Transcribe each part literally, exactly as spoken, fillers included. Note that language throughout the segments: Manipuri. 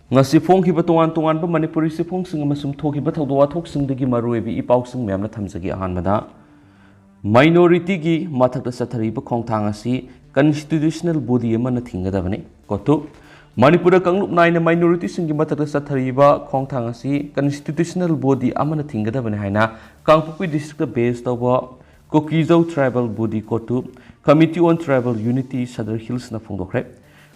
ꯉꯁꯤ ꯐꯣꯡꯈꯤꯕ ꯇꯣꯉꯥꯟ ꯇꯣꯉꯥꯟꯕ ꯃꯅꯤꯄꯨꯔꯤ ꯆꯦꯐꯣꯡꯁꯤꯡ ꯑꯃꯁꯨꯡ ꯊꯣꯛꯈꯤꯕ ꯊꯧꯗꯣꯛ ꯋꯥꯊꯣꯛꯁꯤꯡꯗꯒꯤ ꯃꯔꯨꯑꯣꯏꯕ ꯏ ꯄꯥꯎꯁꯤꯡ ꯃꯌꯥꯝꯅ ꯊꯝꯖꯒꯦ꯫ ꯑꯍꯥꯟꯕꯗ, ꯃꯥꯏꯅꯣꯔꯤꯇꯤꯒꯤ ꯃꯊꯛꯇ ꯆꯠꯊꯔꯤꯕ ꯈꯣꯡꯊꯥꯡ ꯑꯁꯤ ꯀꯟꯁꯇꯤꯇ꯭ꯌꯨꯁꯅꯦꯜ ꯕꯣꯗꯤ ꯑꯃꯅ ꯊꯤꯡꯒꯗꯕꯅꯤ꯫ ꯀꯣꯇꯨ, ꯃꯅꯤꯄꯨꯔꯗ ꯀꯥꯡꯂꯨꯞ ꯅꯥꯏꯅ ꯃꯥꯏꯅꯣꯔꯤꯇꯤꯁꯤꯡꯒꯤ ꯃꯊꯛꯇ ꯆꯠꯊꯔꯤꯕ ꯈꯣꯡꯊꯥꯡ ꯑꯁꯤ ꯀꯟꯁꯇꯤꯇ꯭ꯌꯨꯁꯅꯦꯜ ꯕꯣꯗꯤ ꯑꯃꯅ ꯊꯤꯡꯒꯗꯕꯅꯤ ꯍꯥꯏꯅ ꯀꯥꯡꯄꯣꯛꯄꯤ ꯗꯤꯁꯇ꯭ꯔꯤꯛꯇ ꯕꯦꯁ ꯇꯧꯕ ꯀꯨꯀꯤꯖꯧ ꯇ꯭ꯔꯥꯏꯕꯦꯜ ꯕꯣꯗꯤ ꯀꯣꯇꯨ, ꯀꯃꯤꯇꯤ ꯑꯣꯟ ꯇ꯭ꯔꯥꯏꯕꯦꯜ ꯌꯨꯅꯤꯇꯤ ꯁꯗꯔ ꯍꯤꯜꯁꯅ ꯐꯣꯡꯗꯣꯛꯈ꯭ꯔꯦ꯫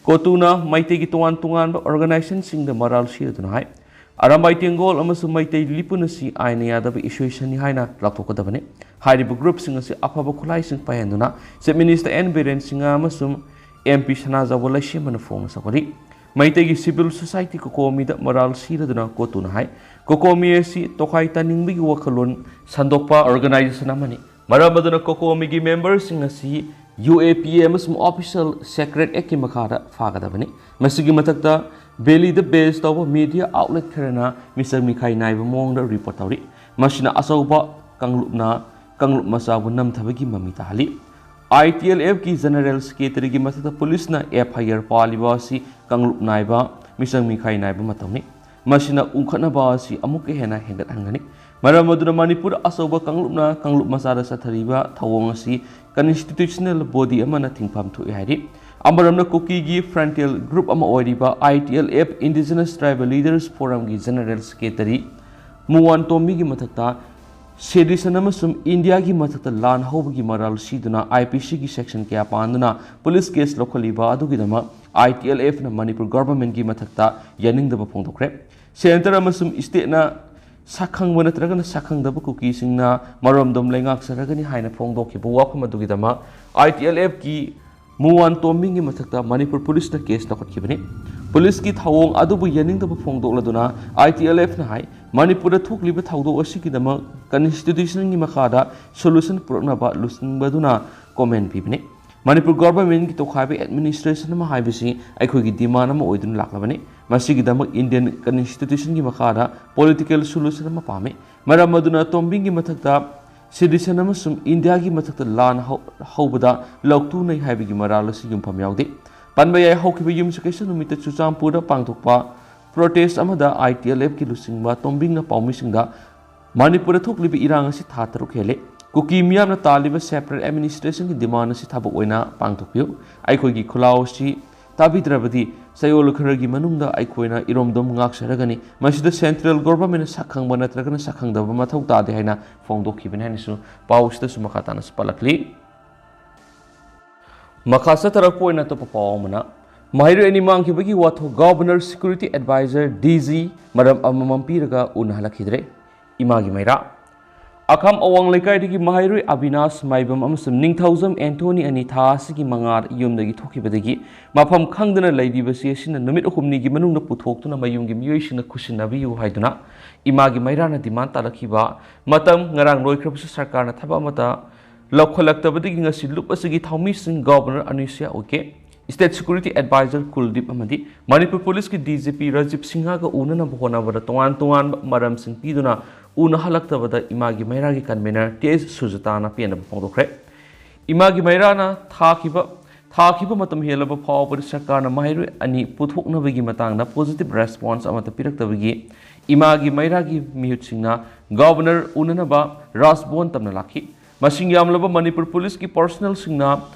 ꯀꯣꯇꯨꯅ ꯃꯩꯇꯩꯒꯤ ꯇꯣꯉꯥꯟ ꯇꯣꯉꯥꯟꯕ ꯑꯣꯔꯒꯅꯥꯏꯖꯦꯁꯟꯁꯤꯡꯗ ꯃꯔꯥꯜ ꯁꯤꯔꯗꯨꯅ ꯍꯥꯏ, ꯑꯔꯥꯝꯕꯥꯏ ꯇꯦꯡꯒꯣꯜ ꯑꯃꯁꯨꯡ ꯃꯩꯇꯩ ꯂꯤꯄꯨꯟ ꯑꯁꯤ ꯑꯥꯏꯟꯅ ꯌꯥꯗꯕ ꯑꯦꯁꯣꯁꯤꯌꯦꯁꯟꯅꯤ ꯍꯥꯏꯅ ꯂꯥꯎꯊꯣꯛꯀꯗꯕꯅꯤ꯫ ꯍꯥꯏꯔꯤꯕ ꯒ꯭ꯔꯨꯞꯁꯤꯡ ꯑꯁꯤ ꯑꯐꯕ ꯈꯨꯠꯂꯥꯏꯁꯤꯡ ꯄꯥꯏꯍꯟꯗꯨꯅ chief minister N Biren Singh ꯑꯃꯁꯨꯡ ꯑꯦꯝ ꯄꯤ ꯁꯅꯥꯖꯥꯎꯕ ꯂꯩꯁꯦꯝꯕꯅ ꯐꯣꯡꯅ ꯁꯧꯒꯠꯂꯤ꯫ ꯃꯩꯇꯩꯒꯤ ꯁꯤꯚꯤꯜ ꯁꯣꯁꯥꯏꯇꯤ ꯀꯣꯀꯣꯃꯤꯗ ꯃꯔꯥꯜ ꯁꯤꯔꯗꯨꯅ ꯀꯣꯇꯨꯅ ꯍꯥꯏ, ꯀꯣꯀꯣꯃꯤ ꯑꯁꯤ ꯇꯣꯈꯥꯏ ꯇꯥꯅꯤꯡꯕꯒꯤ ꯋꯥꯈꯜꯂꯣꯟ ꯁꯟꯗꯣꯛꯄ ꯑꯣꯔꯒꯅꯥꯏꯖꯦꯁꯟ ꯑꯃꯅꯤ꯫ ꯃꯔꯝ ꯑꯗꯨꯅ ꯀꯣꯀꯣꯃꯤꯒꯤ ꯃꯦꯝꯕꯔꯁꯤꯡ ꯑꯁꯤ ꯌꯨ ꯑꯦ ꯄꯤ ꯑꯦ ꯑꯃꯁꯨꯡ ꯑꯣꯐꯤꯁꯤꯌꯦꯜ ꯁꯦꯀ꯭ꯔꯦꯠ ꯑꯦꯛꯀꯤ ꯃꯈꯥꯗ ꯐꯥꯒꯗꯕꯅꯤ꯫ ꯃꯁꯤꯒꯤ ꯃꯊꯛꯇ, ꯚꯦꯂꯤꯗ ꯕꯦꯁ ꯇꯧꯕ ꯃꯤꯗꯤꯌꯥ ꯑꯥꯎꯠꯂꯦꯠ ꯈꯔꯅ ꯃꯤꯆꯪ ꯃꯤꯈꯥꯏ ꯅꯥꯏꯕ ꯃꯑꯣꯡꯗ ꯔꯤꯄꯣꯔꯠ ꯇꯧꯔꯤ꯫ ꯃꯁꯤꯅ ꯑꯆꯧꯕ ꯀꯥꯡꯂꯨꯞꯅ ꯀꯥꯡꯂꯨꯞ ꯃꯆꯥꯕꯨ ꯅꯝꯊꯕꯒꯤ ꯃꯃꯤ ꯇꯥꯍꯜꯂꯤ꯫ ꯑꯥꯏ ꯇꯤ ꯑꯦꯜ ꯑꯦꯐꯀꯤ ꯖꯦꯅꯔꯦꯜ ꯁꯦꯀ꯭ꯔꯦꯇꯔꯤꯒꯤ ꯃꯊꯛꯇ ꯄꯨꯂꯤꯁꯅ ꯑꯦꯐ ꯑꯥꯏ ꯑꯥꯔ ꯄꯥꯜꯂꯤꯕ ꯑꯁꯤ ꯀꯥꯡꯂꯨꯞ ꯅꯥꯏꯕ, ꯃꯤꯆꯪ ꯃꯤꯈꯥꯏ ꯅꯥꯏꯕ ꯃꯇꯧꯅꯤ꯫ ꯃꯁꯤꯅ ꯎꯪꯈꯠꯅꯕ ꯑꯁꯤ ꯑꯃꯨꯛꯀ ꯍꯦꯟꯅ ꯍꯦꯟꯒꯠꯍꯟꯒꯅꯤ꯫ ꯃꯔꯝ ꯑꯗꯨꯅ ꯃꯅꯤꯄꯨꯔ ꯑꯆꯧꯕ ꯀꯥꯡꯂꯨꯞꯅ ꯀꯥꯡꯂꯨꯞ ꯃꯆꯥꯗ ꯆꯠꯊꯔꯤꯕ ꯊꯧꯑꯣꯡ ꯑꯁꯤ ꯀꯟꯁꯇꯤꯇ꯭ꯌꯨꯁꯅꯦꯜ ꯕꯣꯗꯤ ꯑꯃꯅ ꯊꯤꯡꯐꯝ ꯊꯣꯛꯏ ꯍꯥꯏꯔꯤ꯫ ꯑꯃꯔꯣꯝꯅ ꯀꯨꯀꯤꯒꯤ ꯐ꯭ꯔꯟꯇꯤꯌꯔ ꯒ꯭ꯔꯨꯞ ꯑꯃ ꯑꯣꯏꯔꯤꯕ I T L F indigenous tribal leaders ꯐꯣꯔꯝꯒꯤ ꯖꯦꯅꯔꯦꯜ ꯁꯦꯀ꯭ꯔꯦꯇꯔꯤ ꯃꯨꯋꯥꯟ ꯇꯣꯝꯕꯤꯒꯤ ꯃꯊꯛꯇ ꯁꯦꯗꯤꯁꯟ ꯑꯃꯁꯨꯡ ꯏꯟꯗꯤꯌꯥꯒꯤ ꯃꯊꯛꯇ ꯂꯥꯟ ꯍꯧꯕꯒꯤ ꯃꯔꯥꯜ ꯁꯤꯗꯨꯅ ꯑꯥꯏ ꯄꯤ ꯁꯤꯒꯤ ꯁꯦꯛꯁꯟ ꯀꯌꯥ ꯄꯥꯟꯗꯨꯅ ꯄꯨꯂꯤꯁ ꯀꯦꯁ ꯂꯧꯈꯠꯂꯤꯕ ꯑꯗꯨꯒꯤꯗꯃꯛ ꯑꯥꯏ ꯇꯤ ꯑꯦꯜ ꯑꯦꯐꯅ ꯃꯅꯤꯄꯨꯔ ꯒꯚꯔꯟꯃꯦꯟꯠꯀꯤ ꯃꯊꯛꯇ ꯌꯥꯅꯤꯡꯗꯕ ꯐꯣꯡꯗꯣꯛꯈ꯭ꯔꯦ꯫ ꯁꯦꯟꯇꯔ ꯑꯃꯁꯨꯡ ꯁ꯭ꯇꯦꯠꯅ ꯁꯛꯈꯪꯕ ꯅꯠꯇ꯭ꯔꯒꯅ ꯁꯛꯈꯪꯗꯕ ꯀꯨꯀꯤꯁꯤꯡꯅ ꯃꯔꯣꯝꯗꯣꯝ ꯂꯩꯉꯥꯛꯆꯔꯒꯅꯤ ꯍꯥꯏꯅ ꯐꯣꯡꯗꯣꯛꯈꯤꯕ ꯋꯥꯐꯝ ꯑꯗꯨꯒꯤꯗꯃꯛ ꯑꯥꯏ ꯇꯤ ꯑꯦꯜ ꯑꯦꯐꯀꯤ ꯃꯨꯋꯥꯟ ꯇꯣꯝꯕꯤꯡꯒꯤ ꯃꯊꯛꯇ ꯃꯅꯤꯄꯨꯔ ꯄꯨꯂꯤꯁꯅ ꯀꯦꯁ ꯂꯧꯈꯠꯈꯤꯕꯅꯤ꯫ ꯄꯨꯂꯤꯁꯀꯤ ꯊꯧꯑꯣꯡ ꯑꯗꯨꯕꯨ ꯌꯥꯅꯤꯡꯗꯕ ꯐꯣꯡꯗꯣꯛꯂꯗꯨꯅ ꯑꯥꯏ ꯇꯤ ꯑꯦꯜ ꯑꯦꯐꯅ ꯍꯥꯏ, ꯃꯅꯤꯄꯨꯔꯗ ꯊꯣꯛꯂꯤꯕ ꯊꯧꯗꯣꯛ ꯑꯁꯤꯒꯤꯗꯃꯛ ꯀꯟꯁꯇꯤꯇ꯭ꯌꯨꯁꯟꯒꯤ ꯃꯈꯥꯗ ꯁꯣꯂꯨꯁꯟ ꯄꯨꯔꯛꯅꯕ ꯂꯨꯆꯤꯡꯕꯗꯨꯅ ꯀꯣꯃꯦꯟ ꯄꯤꯕꯅꯤ꯫ ꯃꯅꯤꯄꯨꯔ ꯒꯣꯚꯔꯟꯃꯦꯟꯠꯀꯤ ꯇꯣꯈꯥꯏꯕ ꯑꯦꯗꯃꯤꯅꯤꯁꯇ꯭ꯔꯦꯁꯟ ꯑꯃ ꯍꯥꯏꯕꯁꯤ ꯑꯩꯈꯣꯏꯒꯤ ꯗꯤꯃꯥꯟ ꯑꯃ ꯑꯣꯏꯗꯨꯅ ꯂꯥꯛꯂꯕꯅꯤ꯫ ꯃꯁꯤꯒꯤꯗꯃꯛ ꯏꯟꯗꯤꯌꯟ ꯀꯟꯁꯇꯤꯇ꯭ꯌꯨꯁꯟꯒꯤ ꯃꯈꯥꯗ ꯄꯣꯂꯤꯇꯤꯀꯦꯜ ꯁꯣꯂꯨꯁꯟ ꯑꯃ ꯄꯥꯝꯃꯤ꯫ ꯃꯔꯝ ꯑꯗꯨꯅ ꯇꯣꯝꯕꯤꯡꯒꯤ ꯃꯊꯛꯇ ꯁꯦꯗꯤꯁꯟ ꯑꯃꯁꯨꯡ ꯏꯟꯗꯤꯌꯥꯒꯤ ꯃꯊꯛꯇ ꯂꯥꯟ ꯍꯧ-, ꯍꯧꯕꯗ ꯂꯧꯇꯨꯅꯩ ꯍꯥꯏꯕꯒꯤ ꯃꯔꯥꯜ ꯑꯁꯤ ꯌꯨꯝꯐꯝ ꯌꯥꯎꯗꯦ꯫ ꯄꯟꯕ ꯌꯥꯏ, ꯍꯧꯈꯤꯕ ꯌꯨꯝꯁꯀꯩꯁ ꯅꯨꯃꯤꯠꯇ ꯆꯨꯔꯆꯥꯟꯄꯨꯔꯗ ꯄꯥꯡꯊꯣꯛꯄ ꯄ꯭ꯔꯣꯇꯦꯁ ꯑꯃꯗ ꯑꯥꯏ ꯇꯤ ꯑꯦꯜ ꯑꯦꯐꯀꯤ ꯂꯨꯆꯤꯡꯕ ꯇꯣꯝꯕꯤꯡꯅ ꯄꯥꯎꯃꯤꯁꯤꯡꯗ ꯃꯅꯤꯄꯨꯔꯗ ꯊꯣꯛꯂꯤꯕ ꯏꯔꯥꯡ ꯑꯁꯤ ꯊꯥ ꯇꯔꯨꯛ ꯍꯦꯜꯂꯦ, ꯀꯨꯀꯤ ꯃꯤꯌꯥꯝꯅ ꯇꯥꯜꯂꯤꯕ separate administrationꯒꯤ demand ꯑꯁꯤ ꯊꯕꯛ ꯑꯣꯏꯅ ꯄꯥꯡꯊꯣꯛꯄꯤꯌꯨ, ꯑꯩꯈꯣꯏꯒꯤ ꯈꯨꯜꯂꯥꯎ ꯑꯁꯤ ꯇꯥꯕꯤꯗ꯭ꯔꯕꯗꯤ ꯆꯌꯣꯜ ꯈꯔꯒꯤ ꯃꯅꯨꯡꯗ ꯑꯩꯈꯣꯏꯅ ꯏꯔꯣꯝꯗꯣꯝ ꯉꯥꯛꯆꯔꯒꯅꯤ꯫ ꯃꯁꯤꯗ central governmentꯅ ꯁꯛꯈꯪꯕ ꯅꯠꯇ꯭ꯔꯒꯅ ꯁꯛꯈꯪꯗꯕ ꯃꯊꯧ ꯇꯥꯗꯦ ꯍꯥꯏꯅ ꯐꯣꯡꯗꯣꯛꯈꯤꯕꯅꯤ ꯍꯥꯏꯅꯁꯨ ꯄꯥꯎ ꯑꯁꯤꯗꯁꯨ ꯃꯈꯥ ꯇꯥꯅꯁꯨ ꯄꯜꯂꯛꯂꯤ꯫ ꯃꯈꯥ ꯆꯠꯊꯔꯛꯄ ꯑꯣꯏꯅ ꯑꯇꯣꯞꯄ ꯄꯥꯎ ꯑꯃꯅ, ꯃꯍꯩꯔꯣꯏ ꯑꯅꯤ ꯃꯥꯡꯈꯤꯕꯒꯤ ꯋꯥꯊꯣꯛ, Governor Security Advisor D G ꯃꯔꯝ ꯑꯃꯃꯝ ꯄꯤꯔꯒ ꯎꯅꯍꯜꯂꯛꯈꯤꯗ꯭ꯔꯦ꯫ ꯏꯃꯥꯒꯤ ꯃꯩꯔꯥ꯫ ꯑꯈꯥꯝ ꯑꯋꯥꯡ ꯂꯩꯀꯥꯏꯗꯒꯤ ꯃꯍꯩꯔꯣꯏ ꯑꯕꯤꯅꯥꯁ ꯃꯥꯏꯕꯝ ꯑꯃꯁꯨꯡ ꯅꯤꯡꯊꯧꯖꯝ ꯑꯦꯟꯊꯣꯅꯤ ꯑꯅꯤ ꯊꯥ ꯑꯁꯤꯒꯤ ꯃꯉꯥꯗ ꯌꯨꯝꯗꯒꯤ ꯊꯣꯛꯈꯤꯕꯗꯒꯤ ꯃꯐꯝ ꯈꯪꯗꯅ ꯂꯩꯔꯤꯕꯁꯤ ꯑꯁꯤꯅ ꯅꯨꯃꯤꯠ ꯍꯨꯝꯅꯤꯒꯤ ꯃꯅꯨꯡꯗ ꯄꯨꯊꯣꯛꯇꯨꯅ ꯃꯌꯨꯝꯒꯤ ꯃꯤꯑꯣꯏꯁꯤꯡꯅ ꯈꯨꯠꯁꯤꯟꯅꯕꯤꯌꯨ ꯍꯥꯏꯗꯨꯅ ꯏꯃꯥꯒꯤ ꯃꯩꯔꯥꯅ demand ꯇꯥꯔꯛꯈꯤꯕ ꯃꯇꯝ ꯉꯔꯥꯡ ꯂꯣꯏꯈ꯭ꯔꯕꯁꯨ ꯁꯔꯀꯥꯔꯅ ꯊꯕꯛ ꯑꯃꯠꯇ ꯂꯧꯈꯠꯂꯛꯇꯕꯗꯒꯤ ꯉꯁꯤ ꯂꯨꯞ ꯑꯁꯤꯒꯤ ꯊꯧꯃꯤꯁꯤꯡ Governor ꯑꯅꯨꯁꯨꯌꯥ ꯎꯏꯀꯦ, State Security Advisor ꯀꯨꯜꯗꯤꯞ ꯑꯃꯗꯤ ꯃꯅꯤꯄꯨꯔ ꯄꯨꯂꯤꯁꯀꯤ D G P ꯔꯥꯖꯤꯕ ꯁꯤꯡꯍꯒ ꯎꯅꯅꯕ ꯍꯣꯠꯅꯕꯗ ꯇꯣꯉꯥꯟ ꯇꯣꯉꯥꯟꯕ ꯃꯔꯝꯁꯤꯡ ꯄꯤꯗꯨꯅ ꯎꯅꯍꯜꯂꯛꯇꯕꯗ ꯏꯃꯥꯒꯤ ꯃꯩꯔꯥꯒꯤ convener T S ꯁꯨꯖꯇꯥꯅ ꯄꯦꯟꯗꯕ ꯐꯣꯡꯗꯣꯛꯈ꯭ꯔꯦ꯫ ꯏꯃꯥꯒꯤ ꯃꯩꯔꯥꯅ ꯊꯥꯈꯤꯕ, ꯊꯥꯈꯤꯕ ꯃꯇꯝ ꯍꯦꯜꯂꯕ ꯐꯥꯎꯕꯗ ꯁꯔꯀꯥꯔꯅ ꯃꯍꯩꯔꯣꯏ ꯑꯅꯤ ꯄꯨꯊꯣꯛꯅꯕꯒꯤ ꯃꯇꯥꯡꯗ positive response ꯑꯃꯠꯇ ꯄꯤꯔꯛꯇꯕꯒꯤ ꯏꯃꯥꯒꯤ ꯃꯩꯔꯥꯒꯤ ꯃꯤꯍꯨꯠꯁꯤꯡꯅ Governor ꯎꯅꯅꯕ ꯔꯥꯖꯚꯋꯟ ꯇꯝꯅ ꯂꯥꯛꯈꯤ꯫ ꯃꯁꯤꯡ ꯌꯥꯝꯂꯕ ꯃꯅꯤꯄꯨꯔ ꯄꯨꯂꯤꯁꯀꯤ personnelꯁꯤꯡꯅ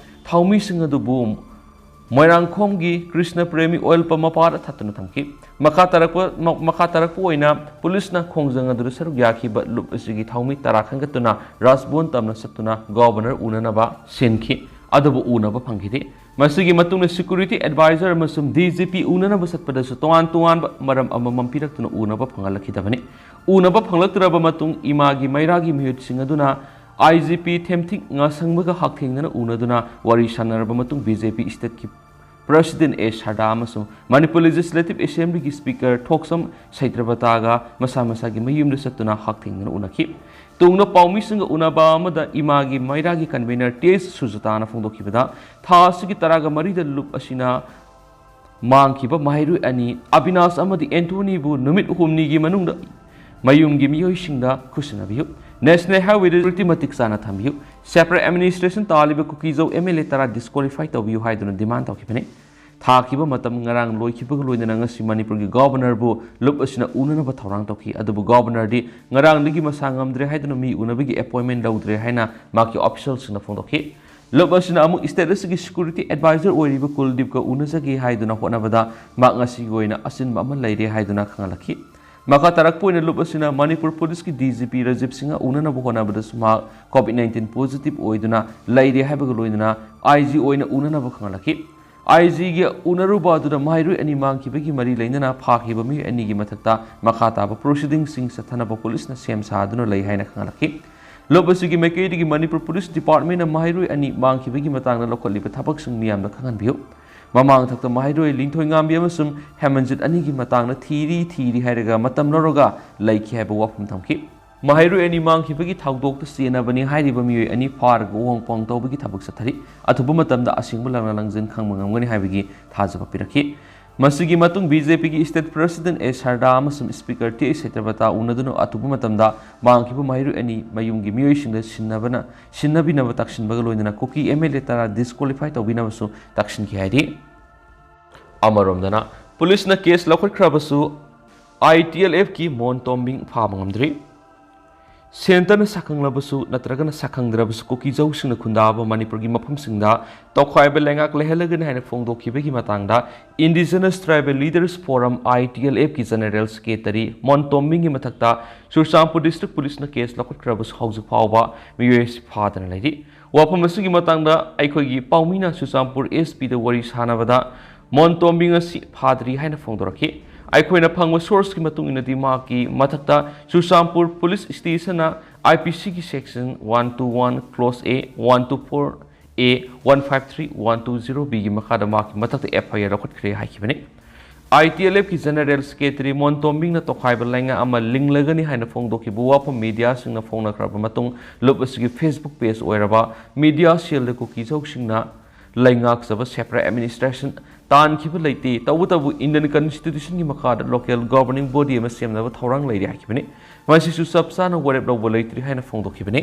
ꯊꯧꯃꯤꯁꯤꯡ ꯑꯗꯨꯕꯨ ꯃꯣꯏꯔꯥꯡꯈꯣꯝꯒꯤ ꯀ꯭ꯔꯤꯁꯅ ꯄ꯭ꯔꯦꯃꯤ oil pump ꯃꯄꯥꯗ ꯊꯠꯇꯨꯅ ꯊꯝꯈꯤ꯫ ꯃꯈꯥ ꯇꯥꯔꯛꯄ, ꯃ-, ꯃꯈꯥ ꯇꯥꯔꯛꯄ ꯑꯣꯏꯅ ꯄꯨꯂꯤꯁꯅ ꯈꯣꯡꯖꯪ ꯑꯗꯨꯗ ꯁꯔꯨꯛ ꯌꯥꯈꯤꯕ ꯂꯨꯞ ꯑꯁꯤꯒꯤ ꯊꯧꯃꯤ ꯇꯔꯥ ꯈꯟꯒꯠꯇꯨꯅ ꯔꯥꯖꯚꯋꯟ ꯇꯝꯅ ꯆꯠꯇꯨꯅ Governor ꯎꯅꯅꯕ ꯁꯤꯟꯈꯤ, ꯑꯗꯨꯕꯨ ꯎꯅꯕ ꯐꯪꯈꯤꯗꯦ꯫ ꯃꯁꯤꯒꯤ ꯃꯇꯨꯡꯗ Security Advisor ꯑꯃꯁꯨꯡ D G P ꯎꯅꯅꯕ ꯆꯠꯄꯗꯁꯨ ꯇꯣꯉꯥꯟ ꯇꯣꯉꯥꯟꯕ ꯃꯔꯝ ꯑꯃꯃꯝ ꯄꯤꯔꯛꯇꯨꯅ ꯎꯅꯕ ꯐꯪꯍꯜꯂꯛꯈꯤꯗꯕꯅꯤ꯫ ꯎꯅꯕ ꯐꯪꯂꯛꯇ꯭ꯔꯕ ꯃꯇꯨꯡ ꯏꯃꯥꯒꯤ ꯃꯩꯔꯥꯒꯤ ꯃꯤꯍꯨꯠꯁꯤꯡ ꯑꯗꯨꯅ I G P ꯊꯦꯝꯊꯤꯡ ꯉꯥꯁꯪꯕꯒ ꯍꯛꯊꯦꯡꯅꯅ ꯎꯅꯗꯨꯅ ꯋꯥꯔꯤ ꯁꯥꯟꯅꯔꯕ ꯃꯇꯨꯡ B J P stateꯀꯤ President A ꯁꯔꯗꯥ ꯑꯃꯁꯨꯡ ꯃꯅꯤꯄꯨꯔ Legislative Assemblyꯒꯤ Speaker ꯊꯣꯛꯁꯝ ꯁꯩꯇ꯭ꯔꯕꯇꯥꯒ ꯃꯁꯥ ꯃꯁꯥꯒꯤ ꯃꯌꯨꯝꯗ ꯆꯠꯇꯨꯅ ꯍꯛꯊꯦꯡꯅꯅ ꯎꯅꯈꯤ꯫ ꯇꯨꯡꯗ ꯄꯥꯎꯃꯤꯁꯤꯡꯒ ꯎꯅꯕ ꯑꯃꯗ ꯏꯃꯥꯒꯤ ꯃꯩꯔꯥꯒꯤ convener T S ꯁꯨꯖꯇꯥꯅ ꯐꯣꯡꯗꯣꯛꯈꯤꯕꯗ, ꯊꯥ ꯑꯁꯤꯒꯤ ꯇꯔꯥꯒ ꯃꯔꯤꯗ ꯂꯨꯞ ꯑꯁꯤꯅ ꯃꯥꯡꯈꯤꯕ ꯃꯍꯩꯔꯣꯏ ꯑꯅꯤ ꯑꯕꯤꯅꯥꯁ ꯑꯃꯗꯤ ꯑꯦꯟꯊꯣꯅꯤꯕꯨ ꯅꯨꯃꯤꯠ ꯍꯨꯝꯅꯤꯒꯤ ꯃꯅꯨꯡꯗ ꯃꯌꯨꯝꯒꯤ ꯃꯤꯑꯣꯏꯁꯤꯡꯗ ꯈꯨꯠꯁꯤꯟꯅꯕꯤꯌꯨ꯫ National Highwayꯗ security ꯃꯇꯤꯛ ꯆꯥꯅ ꯊꯝꯕꯤꯌꯨ꯫ Separate administration ꯇꯥꯜꯂꯤꯕ ꯀꯨꯀꯤꯖꯧ M L A ꯇꯔꯥ disqualify ꯇꯧꯕꯤꯌꯨ ꯍꯥꯏꯗꯨꯅ demand ꯇꯧꯈꯤꯕꯅꯤ꯫ ꯊꯥꯈꯤꯕ ꯃꯇꯝ ꯉꯔꯥꯡ ꯂꯣꯏꯈꯤꯕꯒ ꯂꯣꯏꯅꯅ ꯉꯁꯤ ꯃꯅꯤꯄꯨꯔꯒꯤ ꯒꯣꯕꯔꯅꯔꯕꯨ ꯂꯨꯞ ꯑꯁꯤꯅ ꯎꯅꯅꯕ ꯊꯧꯔꯥꯡ ꯇꯧꯈꯤ꯫ ꯑꯗꯨꯕꯨ ꯒꯣꯕꯔꯅꯔꯗꯤ ꯉꯔꯥꯡꯗꯒꯤ ꯃꯁꯥ ꯉꯝꯗ꯭ꯔꯦ ꯍꯥꯏꯗꯨꯅ ꯃꯤ ꯎꯅꯕꯒꯤ ꯑꯦꯄꯣꯏꯟꯃꯦꯟ ꯂꯧꯗ꯭ꯔꯦ ꯍꯥꯏꯅ ꯃꯍꯥꯛꯀꯤ ꯑꯣꯐꯤꯁꯤꯌꯦꯜꯁꯤꯡꯅ ꯐꯣꯡꯗꯣꯛꯈꯤ꯫ ꯂꯨꯞ ꯑꯁꯤꯅ ꯑꯃꯨꯛ ꯁ꯭ꯇꯦꯠ ꯑꯁꯤꯒꯤ ꯁꯦꯀ꯭ꯌꯨꯔꯤꯇꯤ ꯑꯦꯗꯚꯥꯏꯖꯔ ꯑꯣꯏꯔꯤꯕ ꯀꯨꯜꯗꯤꯞꯀ ꯎꯅꯖꯒꯦ ꯍꯥꯏꯗꯨꯅ ꯍꯣꯠꯅꯕꯗ ꯃꯍꯥꯛ ꯉꯁꯤꯒꯤ ꯑꯣꯏꯅ ꯑꯆꯤꯟꯕ ꯑꯃ ꯂꯩꯔꯦ ꯍꯥꯏꯗꯨꯅ ꯈꯪꯍꯜꯂꯛꯈꯤ꯫ ꯃꯈꯥ ꯇꯥꯔꯛꯄ ꯑꯣꯏꯅ ꯂꯨꯞ ꯑꯁꯤꯅ ꯃꯅꯤꯄꯨꯔ ꯄꯨꯂꯤꯁꯀꯤ D G P Rajiv Singh ꯎꯅꯅꯕ ꯍꯣꯠꯅꯕꯗꯁꯨ ꯃꯍꯥꯛ ꯀꯣꯚꯤꯗ ꯅꯥꯏꯟꯇꯤꯟ ꯄꯣꯖꯤꯇꯤꯚ ꯑꯣꯏꯗꯨꯅ ꯂꯩꯔꯦ ꯍꯥꯏꯕꯒ ꯂꯣꯏꯅꯅ ꯑꯥꯏ ꯖꯤ ꯑꯣꯏꯅ ꯎꯅꯅꯕ ꯈꯪꯍꯜꯂꯛꯈꯤ꯫ ꯑꯥꯏ ꯖꯤꯒ ꯎꯅꯔꯨꯕ ꯑꯗꯨꯗ ꯃꯍꯩꯔꯣꯏ ꯑꯅꯤ ꯃꯥꯡꯈꯤꯕꯒꯤ ꯃꯔꯤ ꯂꯩꯅꯅ ꯐꯥꯈꯤꯕ ꯃꯤꯑꯣꯏ ꯑꯅꯤꯒꯤ ꯃꯊꯛꯇ ꯃꯈꯥ ꯇꯥꯕ ꯄ꯭ꯔꯣꯁꯤꯗꯤꯡꯁꯤꯡ ꯆꯠꯊꯅꯕ ꯄꯨꯂꯤꯁꯅ ꯁꯦꯝ ꯁꯥꯗꯨꯅ ꯂꯩ ꯍꯥꯏꯅ ꯈꯪꯍꯜꯂꯛꯈꯤ꯫ ꯂꯨꯞ ꯑꯁꯤꯒꯤ ꯃꯥꯏꯀꯩꯗꯒꯤ ꯃꯅꯤꯄꯨꯔ ꯄꯨꯂꯤꯁ ꯗꯤꯄꯥꯔꯠꯃꯦꯟꯅ ꯃꯍꯩꯔꯣꯏ ꯑꯅꯤ ꯃꯥꯡꯈꯤꯕꯒꯤ ꯃꯇꯥꯡꯗ ꯂꯧꯈꯠꯂꯤꯕ ꯊꯕꯛꯁꯤꯡ ꯃꯤꯌꯥꯝꯗ ꯈꯪꯍꯟꯕꯤꯌꯨ꯫ ꯃꯃꯥꯡ ꯊꯛꯇ ꯃꯍꯩꯔꯣꯏ ꯂꯤꯡꯊꯣꯏꯉꯥꯝꯕꯤ ꯑꯃꯁꯨꯡ ꯍꯦꯃꯟꯖꯤꯠ ꯑꯅꯤꯒꯤ ꯃꯇꯥꯡꯗ ꯊꯤꯔꯤ ꯊꯤꯔꯤ ꯍꯥꯏꯔꯒ ꯃꯇꯝ ꯂꯧꯔꯒ ꯂꯩꯈꯤ ꯍꯥꯏꯕ ꯋꯥꯐꯝ ꯊꯝꯈꯤ꯫ ꯃꯍꯩꯔꯣꯏ ꯑꯅꯤ ꯃꯥꯡꯈꯤꯕꯒꯤ ꯊꯧꯗꯣꯛꯇ ꯆꯦꯟꯅꯕꯅꯤ ꯍꯥꯏꯔꯤꯕ ꯃꯤꯑꯣꯏ ꯑꯅꯤ ꯐꯥꯔꯒ ꯎꯍꯣꯡ ꯄꯥꯎꯍꯣꯡ ꯇꯧꯕꯒꯤ ꯊꯕꯛ ꯆꯠꯊꯔꯤ꯫ ꯑꯊꯨꯕ ꯃꯇꯝꯗ ꯑꯁꯦꯡꯕ ꯂꯥꯛꯅ ꯂꯪꯖꯟ ꯈꯪꯕ ꯉꯝꯒꯅꯤ ꯍꯥꯏꯕꯒꯤ ꯊꯥꯖꯕ ꯄꯤꯔꯛꯈꯤ꯫ ꯃꯁꯤꯒꯤ ꯃꯇꯨꯡ ꯕꯤ ꯖꯦ ꯄꯤꯒꯤ ꯁ꯭ꯇꯦꯠ ꯄ꯭ꯔꯦꯁꯤꯗꯦꯟꯠ ꯑꯦ ꯁꯔꯗꯥ ꯑꯃꯁꯨꯡ ꯁ꯭ꯄꯤꯀꯔ ꯇꯤ ꯑꯩꯆ ꯁꯇ꯭ꯌꯕ꯭ꯔꯇꯥ ꯎꯅꯗꯨꯅ ꯑꯊꯨꯕ ꯃꯇꯝꯗ ꯃꯥꯡꯈꯤꯕ ꯃꯍꯩꯔꯣꯏ ꯑꯅꯤ ꯃꯌꯨꯝꯒꯤ ꯃꯤꯑꯣꯏꯁꯤꯡꯗ ꯁꯤꯟꯅꯕꯅ, ꯁꯤꯟꯅꯕꯤꯅꯕ ꯇꯛꯁꯤꯟꯕꯒ ꯂꯣꯏꯅꯅ ꯀꯨꯀꯤ ꯑꯦꯝ ꯑꯦꯜ ꯑꯦ ꯇꯔꯥ ꯗꯤꯁꯀ꯭ꯋꯥꯂꯤꯐꯥꯏ ꯇꯧꯕꯤꯅꯕꯁꯨ ꯇꯛꯁꯤꯟꯈꯤ ꯍꯥꯏꯔꯤ꯫ ꯑꯃꯔꯣꯝꯗꯅ ꯄꯨꯂꯤꯁꯅ ꯀꯦꯁ ꯂꯧꯈꯠꯈ꯭ꯔꯕꯁꯨ ꯑꯥꯏ ꯇꯤ ꯑꯦꯜ ꯑꯦꯐꯀꯤ ꯃꯣꯟ ꯇꯣꯝꯕꯤꯡ ꯐꯥꯕ ꯉꯝꯗ꯭ꯔꯤ꯫ ꯁꯦꯟꯇꯔꯅ ꯁꯛꯈꯪꯂꯕꯁꯨ ꯅꯠꯇ꯭ꯔꯒꯅ ꯁꯛꯈꯪꯗ꯭ꯔꯕꯁꯨ ꯀꯨꯀꯤꯖꯧꯁꯤꯡꯅ ꯈꯨꯟꯗꯥꯕ ꯃꯅꯤꯄꯨꯔꯒꯤ ꯃꯐꯝꯁꯤꯡꯗ ꯇꯣꯈꯥꯏꯕ ꯂꯩꯉꯥꯛ ꯂꯩꯍꯜꯂꯒꯅꯤ ꯍꯥꯏꯅ ꯐꯣꯡꯗꯣꯛꯈꯤꯕꯒꯤ ꯃꯇꯥꯡꯗ Indigenous Tribal Leaders Forum, ꯑꯥꯏ ꯇꯤ ꯑꯦꯜ ꯑꯦꯐꯀꯤ ꯖꯦꯅꯔꯦꯜ ꯁꯦꯀ꯭ꯔꯦꯇꯔꯤ ꯃꯣꯟ ꯇꯣꯝꯕꯤꯡꯒꯤ ꯃꯊꯛꯇ ꯆꯨꯔꯆꯥꯟꯄꯨꯔ ꯗꯤꯁꯇ꯭ꯔꯤꯛ ꯄꯨꯂꯤꯁꯅ ꯀꯦꯁ ꯂꯧꯈꯠꯈ꯭ꯔꯕꯁꯨ ꯍꯧꯖꯤꯛ ꯐꯥꯎꯕ ꯃꯤꯑꯣꯏ ꯑꯁꯤ ꯐꯥꯗꯅ ꯂꯩꯔꯤ꯫ ꯋꯥꯐꯝ ꯑꯁꯤꯒꯤ ꯃꯇꯥꯡꯗ ꯑꯩꯈꯣꯏꯒꯤ ꯄꯥꯎꯃꯤꯅ ꯆꯨꯔꯆꯥꯟꯄꯨꯔ ꯑꯦꯁ ꯄꯤꯗ ꯋꯥꯔꯤ ꯁꯥꯟꯅꯕꯗ ꯃꯣꯟ ꯇꯣꯝꯕꯤꯡ ꯑꯁꯤ ꯐꯥꯗ꯭ꯔꯤ ꯍꯥꯏꯅ ꯐꯣꯡꯗꯣꯔꯛꯈꯤ꯫ ꯑꯩꯈꯣꯏꯅ ꯐꯪꯕ ꯁꯣꯔꯁꯀꯤ ꯃꯇꯨꯡ ꯏꯟꯅꯗꯤ ꯃꯍꯥꯛꯀꯤ ꯃꯊꯛꯇ ꯆꯨꯔꯆꯥꯟꯄꯨꯔ ꯄꯨꯂꯤꯁ ꯁ꯭ꯇꯦꯁꯟꯅ ꯑꯥꯏ ꯄꯤ ꯁꯤꯒꯤ section one two one close A, one two four A, one five three, one two zero ꯕꯤꯒꯤ ꯃꯈꯥꯗ ꯃꯍꯥꯛꯀꯤ ꯃꯊꯛꯇ ꯑꯦꯐ ꯑꯥꯏ ꯑꯥꯔ ꯂꯧꯈꯠꯈ꯭ꯔꯦ ꯍꯥꯏꯈꯤꯕꯅꯤ꯫ ꯑꯥꯏ ꯇꯤ ꯑꯦꯜ ꯑꯦꯐꯀꯤ ꯖꯦꯅꯔꯦꯜ ꯁꯦꯀ꯭ꯔꯦꯇꯔꯤ ꯃꯣꯟ ꯇꯣꯝꯕꯤꯡꯅ ꯇꯣꯈꯥꯏꯕ ꯂꯩꯉꯥꯛ ꯑꯃ ꯂꯤꯡꯂꯒꯅꯤ ꯍꯥꯏꯅ ꯐꯣꯡꯗꯣꯛꯈꯤꯕ ꯋꯥꯐꯝ ꯃꯤꯗꯤꯌꯥꯁꯤꯡꯅ ꯐꯣꯡꯅꯈ꯭ꯔꯕ ꯃꯇꯨꯡ ꯂꯨꯞ ꯑꯁꯤꯒꯤ ꯐꯦꯁꯕꯨꯛ ꯄꯦꯖ ꯑꯣꯏꯔꯕ ꯃꯤꯗꯤꯌꯥ ꯁꯦꯜꯗ ꯀꯨꯀꯤꯖꯧꯁꯤꯡꯅ ꯂꯩꯉꯥꯛꯆꯕ separate administration ꯇꯥꯟꯈꯤꯕ ꯂꯩꯇꯦ, ꯇꯧꯕꯇꯕꯨ ꯏꯟꯗꯤꯌꯟ ꯀꯟꯁꯇꯤꯇ꯭ꯌꯨꯁꯟꯒꯤ ꯃꯈꯥꯗ ꯂꯣꯀꯦꯜ ꯒꯣꯕꯔꯅꯤꯡ ꯕꯣꯗꯤ ꯑꯃ ꯁꯦꯝꯅꯕ ꯊꯧꯔꯥꯡ ꯂꯩꯔꯤ ꯍꯥꯏꯈꯤꯕꯅꯤ꯫ ꯃꯁꯤꯁꯨ ꯆꯞ ꯆꯥꯅ ꯋꯥꯔꯦꯞ ꯂꯧꯕ ꯂꯩꯇ꯭ꯔꯤ ꯍꯥꯏꯅ ꯐꯣꯡꯗꯣꯛꯈꯤꯕꯅꯤ꯫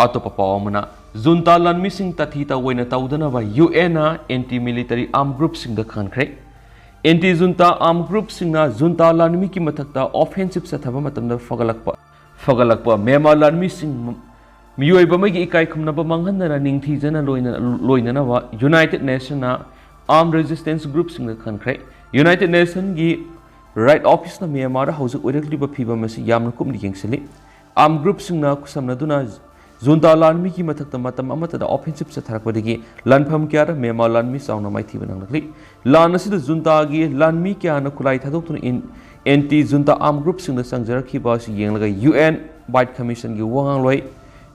ꯑꯇꯣꯞꯄ ꯄꯥꯎ ꯑꯃꯅ, ꯖꯨꯟꯇꯥ ꯂꯥꯟꯃꯤꯁꯤꯡ ꯇꯥꯊꯤ ꯇꯥꯑꯣꯏꯅ ꯇꯧꯗꯅꯕ ꯌꯨ ꯑꯦꯟꯅ ꯑꯦꯟꯇꯤ ꯃꯤꯂꯤꯇꯔꯤ ꯑꯥꯔꯝ ꯒ꯭ꯔꯨꯞꯁꯤꯡꯗ ꯈꯪꯍꯟꯈ꯭ꯔꯦ꯫ ꯑꯦꯟꯇꯤ ꯖꯨꯟꯇꯥ ꯑꯥꯔꯝ ꯒ꯭ꯔꯨꯞꯁꯤꯡꯅ ꯖꯨꯟꯇꯥ ꯂꯥꯟꯃꯤꯒꯤ ꯃꯊꯛꯇ ꯑꯣꯐꯦꯟꯁꯤꯞ ꯆꯠꯊꯕ ꯃꯇꯝꯗ ꯐꯒꯠꯂꯛꯄ ꯐꯒꯠꯂꯛꯄ ꯃ꯭ꯌꯥꯟꯃꯥꯔ ꯂꯥꯟꯃꯤꯁꯤꯡ ꯃꯤꯑꯣꯏꯕ ꯑꯃꯒꯤ ꯏꯀꯥꯏ ꯈꯨꯝꯅꯕ ꯃꯥꯡꯍꯟꯗꯅ ꯅꯤꯡꯊꯤꯖꯅ ꯂꯣꯏꯅ-, ꯂꯣꯏꯅꯅꯕ ꯌꯨꯅꯥꯏꯇꯦꯗ ꯅꯦꯁꯟꯅ ꯑꯥꯔꯝ ꯔꯦꯖꯤꯁꯇꯦꯟꯁ ꯒ꯭ꯔꯨꯞꯁꯤꯡꯗ ꯈꯪꯍꯟꯈ꯭ꯔꯦ꯫ ꯌꯨꯅꯥꯏꯇꯦꯗ ꯅꯦꯁꯟꯒꯤ ꯔꯥꯏꯠ ꯑꯣꯐꯤꯁꯅ ꯃ꯭ꯌꯥꯟꯃꯥꯔꯗ ꯍꯧꯖꯤꯛ ꯑꯣꯏꯔꯛꯂꯤꯕ ꯐꯤꯕꯝ ꯑꯁꯤ ꯌꯥꯝꯅ ꯀꯨꯞꯅ ꯌꯦꯡꯁꯤꯜꯂꯤ꯫ ꯑꯥꯔꯝ ꯒ꯭ꯔꯨꯞꯁꯤꯡꯅ ꯈꯨꯠꯁꯝꯅꯗꯨꯅ ꯖꯨꯟꯇꯥ ꯂꯥꯟꯃꯤꯒꯤ ꯃꯊꯛꯇ ꯃꯇꯝ ꯑꯃꯠꯇꯗ ꯑꯣꯐꯦꯟꯁꯤꯞ ꯆꯠꯊꯔꯛꯄꯗꯒꯤ ꯂꯥꯟꯐꯝ ꯀꯌꯥꯗ ꯃ꯭ꯌꯥꯟꯃꯥꯔ ꯂꯥꯟꯃꯤ ꯆꯥꯎꯅ ꯃꯥꯏꯊꯤꯕ ꯅꯪꯂꯛꯂꯤ꯫ ꯂꯥꯟ ꯑꯁꯤꯗ ꯖꯨꯟꯇꯥꯒꯤ ꯂꯥꯟꯃꯤ ꯀꯌꯥꯅ ꯈꯨꯠꯂꯥꯏ ꯊꯥꯗꯣꯛꯇꯨꯅ ꯏꯟ-, ꯑꯦꯟꯇꯤ ꯖꯨꯟꯇꯥ ꯑꯥꯔꯝ ꯒ꯭ꯔꯨꯞꯁꯤꯡꯗ ꯆꯪꯖꯔꯛꯈꯤꯕ ꯑꯁꯤ ꯌꯦꯡꯂꯒ ꯌꯨ ꯑꯦꯟ ꯋꯥꯏꯠ ꯀꯃꯤꯁꯟꯒꯤ ꯋꯥꯉꯥꯡꯂꯣꯏ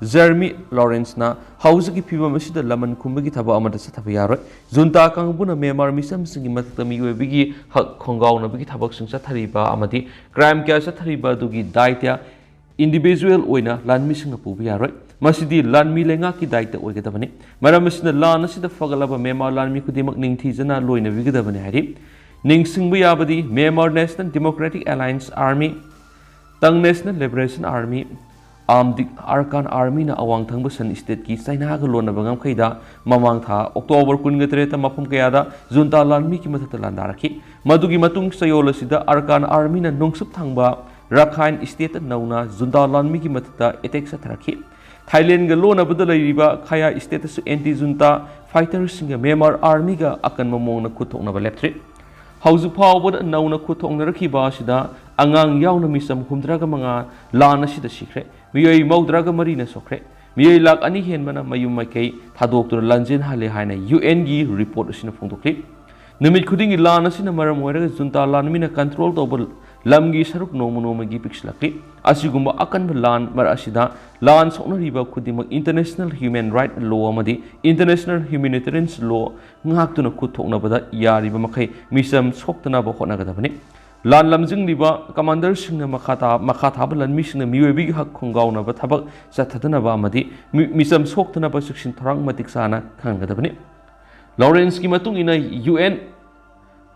ꯖꯦꯔꯃꯤ ꯂꯣꯔꯦꯟꯁꯅ ꯍꯧꯖꯤꯛꯀꯤ ꯐꯤꯕꯝ ꯑꯁꯤꯗ ꯂꯃꯟ ꯈꯨꯝꯕꯒꯤ ꯊꯕꯛ ꯑꯃꯠꯇ ꯆꯠꯊꯕ ꯌꯥꯔꯣꯏ꯫ ꯖꯨꯟꯇꯥ ꯀꯥꯡꯕꯨꯅ ꯃ꯭ꯌꯥꯟꯃꯥꯔ ꯃꯤꯆꯝꯁꯤꯡꯒꯤ ꯃꯊꯛꯇ ꯃꯤꯑꯣꯏꯕꯒꯤ ꯍꯛ ꯈꯣꯡꯒꯥꯎꯅꯕꯒꯤ ꯊꯕꯛꯁꯤꯡ ꯆꯠꯊꯔꯤꯕ ꯑꯃꯗꯤ ꯀ꯭ꯔꯥꯏꯝ ꯀꯌꯥ ꯆꯠꯊꯔꯤꯕ ꯑꯗꯨꯒꯤ ꯗꯥꯏꯇ꯭ꯌ ꯏꯟꯗꯤꯚꯤꯖꯨꯋꯦꯜ ꯑꯣꯏꯅ ꯂꯥꯟꯃꯤꯁꯤꯡꯅ ꯄꯨꯕ ꯌꯥꯔꯣꯏ꯫ ꯃꯁꯤꯗꯤ ꯂꯥꯟꯃꯤ ꯂꯩꯉꯥꯛꯀꯤ ꯗꯥꯏꯇ ꯑꯣꯏꯒꯗꯕꯅꯤ꯫ ꯃꯔꯝ ꯑꯁꯤꯅ ꯂꯥꯟ ꯑꯁꯤꯗ ꯐꯒꯠꯂꯕ ꯃ꯭ꯌꯥꯟꯃꯥꯔ ꯂꯥꯟꯃꯤ ꯈꯨꯗꯤꯡꯃꯛ ꯅꯤꯡꯊꯤꯖꯅ ꯂꯣꯏꯅꯕꯤꯒꯗꯕꯅꯤ ꯍꯥꯏꯔꯤ꯫ ꯅꯤꯡꯁꯤꯡꯕ ꯌꯥꯕꯗꯤ, Myanmar national democratic alliance army, ꯇꯪ ꯅꯦꯁꯅꯦꯜ ꯂꯤꯕꯔꯦꯁꯟ ꯑꯥꯔꯃꯤ, ꯑꯥꯝꯗꯤꯛ ꯑꯥꯔꯀꯥꯟ ꯑꯥꯔꯃꯤꯅ ꯑꯋꯥꯡ ꯊꯪꯕ ꯁꯟ ꯁ꯭ꯇꯦꯠꯀꯤ ꯆꯥꯏꯅꯥꯒ ꯂꯣꯟꯅꯕ ꯉꯝꯈꯩꯗ ꯃꯃꯥꯡ ꯊꯥ ꯑꯣꯛꯇꯣꯕꯔ ꯀꯨꯟꯒ ꯇꯔꯦꯠꯇ ꯃꯐꯝ ꯀꯌꯥꯗ ꯖꯨꯟꯇꯥ ꯂꯥꯟꯃꯤꯒꯤ ꯃꯊꯛꯇ ꯂꯥꯟꯗꯥꯔꯛꯈꯤ꯫ ꯃꯗꯨꯒꯤ ꯃꯇꯨꯡ ꯆꯌꯣꯜ ꯑꯁꯤꯗ ꯑꯥꯔꯀꯥꯟ ꯑꯥꯔꯃꯤꯅ ꯅꯣꯡꯆꯨꯞ ꯊꯪꯕ ꯔꯥꯈꯥꯏꯟ ꯁ꯭ꯇꯦꯠꯇ ꯅꯧꯅ ꯖꯨꯟꯇꯥ ꯂꯥꯟꯃꯤꯒꯤ ꯃꯊꯛꯇ ꯑꯦꯇꯦꯛ ꯆꯠꯊꯔꯛꯈꯤ꯫ ꯊꯥꯏꯂꯦꯟꯒ ꯂꯣꯟꯅꯕꯗ ꯂꯩꯔꯤꯕ ꯈꯥꯌꯥ ꯁ꯭ꯇꯦꯠꯇꯁꯨ ꯑꯦꯟꯇꯤ ꯖꯨꯟꯇꯥ ꯐꯥꯏꯇꯔꯁꯤꯡꯒ ꯃ꯭ꯌꯥꯟꯃꯥꯔ ꯑꯥꯔꯃꯤꯒ ꯑꯀꯟꯕ ꯃꯑꯣꯡꯗ ꯈꯨꯠ ꯊꯣꯛꯅꯕ ꯂꯦꯞꯇ꯭ꯔꯤ꯫ ꯍꯧꯖꯤꯛ ꯐꯥꯎꯕꯗ ꯅꯧꯅ ꯈꯨꯠ ꯊꯣꯛꯅꯔꯛꯈꯤꯕ ꯑꯁꯤꯗ ꯑꯉꯥꯡ ꯌꯥꯎꯅ ꯃꯤꯆꯝ ꯍꯨꯝꯗ꯭ꯔꯥꯒ ꯃꯉꯥ ꯂꯥꯟ ꯑꯁꯤꯗ ꯁꯤꯈ꯭ꯔꯦ꯫ ꯃꯤꯑꯣꯏ ꯃꯧꯗ꯭ꯔꯥꯒ ꯃꯔꯤꯅ ꯁꯣꯛꯈ꯭ꯔꯦ꯫ ꯃꯤꯑꯣꯏ ꯂꯥꯈ ꯑꯅꯤ ꯍꯦꯟꯕꯅ ꯃꯌꯨꯝ ꯃꯀꯩ ꯊꯥꯗꯣꯛꯇꯨꯅ ꯂꯥꯟꯖꯦꯟꯍꯜꯂꯦ ꯍꯥꯏꯅ ꯌꯨ ꯑꯦꯟꯒꯤ ꯔꯤꯄꯣꯔꯠ ꯑꯁꯤꯅ ꯐꯣꯡꯗꯣꯛꯂꯤ꯫ ꯅꯨꯃꯤꯠ ꯈꯨꯗꯤꯡꯒꯤ ꯂꯥꯟ ꯑꯁꯤꯅ ꯃꯔꯝ ꯑꯣꯏꯔꯒ ꯖꯨꯟꯇꯥ ꯂꯥꯟꯃꯤꯅ ꯀꯟꯇ꯭ꯔꯣꯜ ꯇꯧꯕ ꯂꯝꯒꯤ ꯁꯔꯨꯛ ꯅꯣꯡꯃ ꯅꯣꯡꯃꯒꯤ ꯄꯤꯛꯁꯤꯜꯂꯛꯂꯤ꯫ ꯑꯁꯤꯒꯨꯝꯕ ꯑꯀꯟꯕ ꯂꯥꯟ ꯃꯔꯛ ꯑꯁꯤꯗ ꯂꯥꯟ ꯁꯣꯛꯅꯔꯤꯕ ꯈꯨꯗꯤꯡꯃꯛ ꯏꯟꯇꯔꯅꯦꯁꯅꯦꯜ ꯍ꯭ꯌꯨꯃꯦꯟ ꯔꯥꯏꯠ ꯂꯣ ꯑꯃꯗꯤ ꯏꯟꯇꯔꯅꯦꯁꯅꯦꯜ ꯍ꯭ꯌꯨꯃꯦꯅꯤꯇꯦꯔꯤꯌꯟ ꯂꯣ ꯉꯥꯛꯇꯨꯅ ꯈꯨꯠ ꯊꯣꯛꯅꯕꯗ ꯌꯥꯔꯤꯕ ꯃꯈꯩ ꯃꯤꯆꯝ ꯁꯣꯛꯇꯅꯕ ꯍꯣꯠꯅꯒꯗꯕꯅꯤ꯫ ꯂꯥꯟ ꯂꯝꯖꯤꯡꯂꯤꯕ ꯀꯃꯥꯟꯗꯔꯁꯤꯡꯅ ꯃꯈꯥ ꯇꯥ-, ꯃꯈꯥ ꯊꯥꯕ ꯂꯥꯟꯃꯤꯁꯤꯡꯅ ꯃꯤꯑꯣꯏꯕꯒꯤ ꯍꯛ ꯈꯣꯡꯒꯥꯎꯅꯕ ꯊꯕꯛ ꯆꯠꯊꯗꯅꯕ ꯑꯃꯗꯤ ꯃꯤ-, ꯃꯤꯆꯝ ꯁꯣꯛꯇꯅꯕ ꯆꯦꯛꯁꯤꯟ ꯊꯧꯔꯥꯡ ꯃꯇꯤꯛ ꯆꯥꯅ ꯈꯪꯍꯟꯒꯗꯕꯅꯤ꯫ ꯂꯣꯔꯦꯟꯁꯀꯤ ꯃꯇꯨꯡ ꯏꯟꯅ ꯌꯨ ꯑꯦꯟ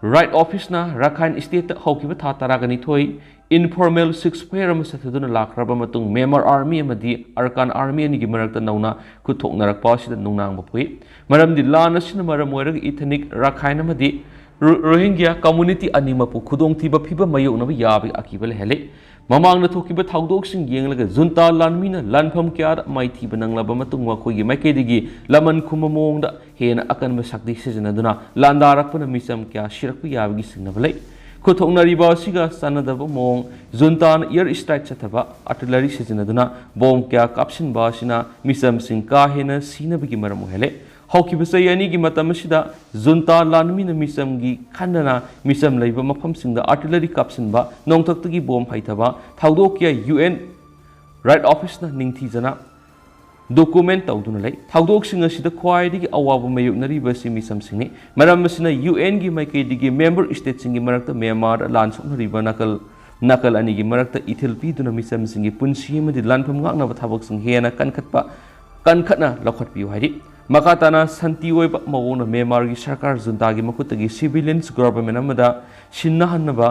ꯔꯥꯏꯠ ꯑꯣꯐꯤꯁꯅ ꯔꯥꯈꯥꯏꯟ ꯁ꯭ꯇꯦꯠꯇ ꯍꯧꯈꯤꯕ ꯊꯥ ꯇꯔꯥꯒ ꯅꯤꯊꯣꯏ ꯏꯟꯐꯣꯔꯃꯦꯜ ꯁꯤꯖꯐꯌꯔ ꯑꯃ ꯆꯠꯊꯗꯨꯅ ꯂꯥꯛꯈ꯭ꯔꯕ ꯃꯇꯨꯡ ꯃ꯭ꯌꯥꯟꯃꯥꯔ ꯑꯥꯔꯃꯤ ꯑꯃꯗꯤ ꯑꯔꯀꯥꯟ ꯑꯥꯔꯃꯤ ꯑꯅꯤꯒꯤ ꯃꯔꯛꯇ ꯅꯧꯅ ꯈꯨꯠ ꯊꯣꯛꯅꯔꯛꯄ ꯑꯁꯤꯗ ꯅꯨꯡꯅꯥꯡꯕ ꯄꯣꯛꯏ꯫ ꯃꯔꯝꯗꯤ ꯂꯥꯟ ꯑꯁꯤꯅ ꯃꯔꯝ ꯑꯣꯏꯔꯒ ꯏꯊꯅꯤꯛ ꯔꯥꯈꯥꯏꯟ ꯑꯃꯗꯤ ꯔꯣ-, ꯔꯣꯍꯤꯡꯒ꯭ꯌꯥ ꯀꯝꯃ꯭ꯌꯨꯅꯤꯇꯤ ꯑꯅꯤꯃꯛꯄꯨ ꯈꯨꯗꯣꯡꯊꯤꯕ ꯐꯤꯕꯝ ꯃꯥꯌꯣꯛꯅꯕ ꯌꯥꯕꯒꯤ ꯑꯀꯤꯕ ꯂꯩꯍꯜꯂꯤ꯫ ꯃꯃꯥꯡꯗ ꯊꯣꯛꯈꯤꯕ ꯊꯧꯗꯣꯛꯁꯤꯡ ꯌꯦꯡꯂꯒ ꯖꯨꯟꯇꯥ ꯂꯥꯟꯃꯤꯅ ꯂꯥꯟꯐꯝ ꯀꯌꯥꯗ ꯃꯥꯏꯊꯤꯕ ꯅꯪꯂꯕ ꯃꯇꯨꯡ ꯃꯈꯣꯏꯒꯤ ꯃꯥꯏꯀꯩꯗꯒꯤ ꯂꯃꯟ ꯈꯨꯝꯕ ꯃꯑꯣꯡꯗ ꯍꯦꯟꯅ ꯑꯀꯟꯕ ꯁꯛꯇꯤ ꯁꯤꯖꯤꯟꯅꯗꯨꯅ ꯂꯥꯟꯗꯥꯔꯛꯄꯅ ꯃꯤꯆꯝ ꯀꯌꯥ ꯁꯤꯔꯛꯄ ꯌꯥꯕꯒꯤ ꯆꯤꯡꯅꯕ ꯂꯩ꯫ ꯈꯨꯠꯊꯣꯛꯅꯔꯤꯕ ꯑꯁꯤꯒ ꯆꯥꯟꯅꯗꯕ ꯃꯑꯣꯡ, ꯖꯨꯟꯇꯥꯅ ꯑꯦꯌꯔ ꯁ꯭ꯇ꯭ꯔꯥꯏꯛ ꯆꯠꯊꯕ, ꯑꯥꯔꯇꯤꯂꯔꯤ ꯁꯤꯖꯤꯟꯅꯗꯨꯅ ꯕꯣꯝ ꯀꯌꯥ ꯀꯥꯞꯁꯤꯟꯕ ꯑꯁꯤꯅ ꯃꯤꯆꯝꯁꯤꯡ ꯀꯥ ꯍꯦꯟꯅ ꯁꯤꯅꯕꯒꯤ ꯃꯔꯝ ꯑꯣꯏꯍꯜꯂꯦ꯫ ꯍꯧꯈꯤꯕ ꯆꯍꯤ ꯑꯅꯤꯒꯤ ꯃꯇꯝ ꯑꯁꯤꯗ ꯖꯨꯟꯇꯥ ꯂꯥꯟꯃꯤꯅ ꯃꯤꯆꯝꯒꯤ ꯈꯟꯗꯅ ꯃꯤꯆꯝ ꯂꯩꯕ ꯃꯐꯝꯁꯤꯡꯗ ꯑꯥꯔꯇꯤꯂꯔꯤ ꯀꯥꯞꯁꯤꯟꯕ, ꯅꯣꯡꯊꯛꯇꯒꯤ ꯕꯣꯝ ꯍꯩꯊꯕ ꯊꯧꯗꯣꯛ ꯀꯌꯥ ꯌꯨ ꯑꯦꯟ ꯔꯥꯏꯠ ꯑꯣꯐꯤꯁꯅ ꯅꯤꯡꯊꯤꯖꯅ ꯗꯣꯀꯨꯃꯦꯟ ꯇꯧꯗꯨꯅ ꯂꯩ꯫ ꯊꯧꯗꯣꯛꯁꯤꯡ ꯑꯁꯤꯗ ꯈ꯭ꯋꯥꯏꯗꯒꯤ ꯑꯋꯥꯕ ꯃꯥꯌꯣꯛꯅꯔꯤꯕ ꯑꯁꯤ ꯃꯤꯆꯝꯁꯤꯡꯅꯤ꯫ ꯃꯔꯝ ꯑꯁꯤꯅ ꯌꯨ ꯑꯦꯟꯒꯤ ꯃꯥꯏꯀꯩꯗꯒꯤ ꯃꯦꯝꯕꯔ ꯁ꯭ꯇꯦꯠꯁꯤꯡꯒꯤ ꯃꯔꯛꯇ ꯃ꯭ꯌꯥꯟꯃꯥꯔꯗ ꯂꯥꯟ ꯁꯣꯛꯅꯔꯤꯕ ꯅꯥꯀꯜ, ꯅꯥꯀꯜ ꯑꯅꯤꯒꯤ ꯃꯔꯛꯇ ꯏꯊꯤꯜ ꯄꯤꯗꯨꯅ ꯃꯤꯆꯝꯁꯤꯡꯒꯤ ꯄꯨꯟꯁꯤ ꯑꯃꯗꯤ ꯂꯥꯟꯐꯝ ꯉꯥꯛꯅꯕ ꯊꯕꯛꯁꯤꯡ ꯍꯦꯟꯅ ꯀꯟꯈꯠꯄ, ꯀꯟꯈꯠꯅ ꯂꯧꯈꯠꯄꯤꯌꯨ ꯍꯥꯏꯔꯤ꯫ ꯃꯈꯥ ꯇꯥꯅ ꯁꯥꯟꯇꯤ ꯑꯣꯏꯕ ꯃꯑꯣꯡꯗ ꯃ꯭ꯌꯥꯟꯃꯥꯔꯒꯤ ꯁꯔꯀꯥꯔ ꯖꯨꯟꯇꯥꯒꯤ ꯃꯈꯨꯠꯇꯒꯤ ꯁꯤꯚꯤꯂꯤꯌꯟꯁ ꯒꯣꯚꯔꯟꯃꯦꯟ ꯑꯃꯗ ꯁꯤꯟꯅꯍꯟꯅꯕ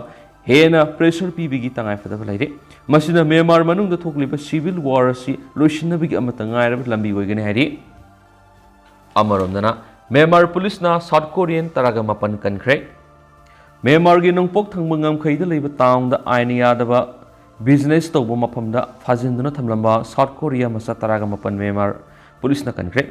ꯍꯦꯟꯅ ꯄ꯭ꯔꯦꯁꯔ ꯄꯤꯕꯒꯤ ꯇꯉꯥꯏꯐꯗꯕ ꯂꯩꯔꯦ꯫ ꯃꯁꯤꯅ ꯃ꯭ꯌꯥꯟꯃꯥꯔ ꯃꯅꯨꯡꯗ ꯊꯣꯛꯂꯤꯕ ꯁꯤꯚꯤꯜ ꯋꯥꯔ ꯑꯁꯤ ꯂꯣꯏꯁꯤꯟꯅꯕꯒꯤ ꯑꯃꯠꯇ ꯉꯥꯏꯔꯕ ꯂꯝꯕꯤ ꯑꯣꯏꯒꯅꯤ ꯍꯥꯏꯔꯤ꯫ ꯑꯃꯔꯣꯝꯗꯅ, ꯃ꯭ꯌꯥꯟꯃꯥꯔ ꯄꯨꯂꯤꯁꯅ ꯁꯥꯎꯠ ꯀꯣꯔꯤꯌꯟ ꯇꯔꯥꯒ ꯃꯥꯄꯟ ꯀꯟꯈ꯭ꯔꯦ꯫ ꯃ꯭ꯌꯥꯟꯃꯥꯔꯒꯤ ꯅꯣꯡꯄꯣꯛ ꯊꯪꯕ ꯉꯝꯈꯩꯗ ꯂꯩꯕ ꯇꯥꯎꯟꯗ ꯑꯥꯏꯟ ꯌꯥꯗꯕ ꯕꯤꯖꯤꯅꯦꯁ ꯇꯧꯕ ꯃꯐꯝꯗ ꯐꯥꯖꯤꯟꯗꯨꯅ ꯊꯝꯂꯝꯕ ꯁꯥꯎꯠ ꯀꯣꯔꯤꯌꯥ ꯃꯆꯥ ꯇꯔꯥꯒ ꯃꯥꯄꯟ ꯃ꯭ꯌꯥꯟꯃꯥꯔ ꯄꯨꯂꯤꯁꯅ ꯀꯟꯈ꯭ꯔꯦ꯫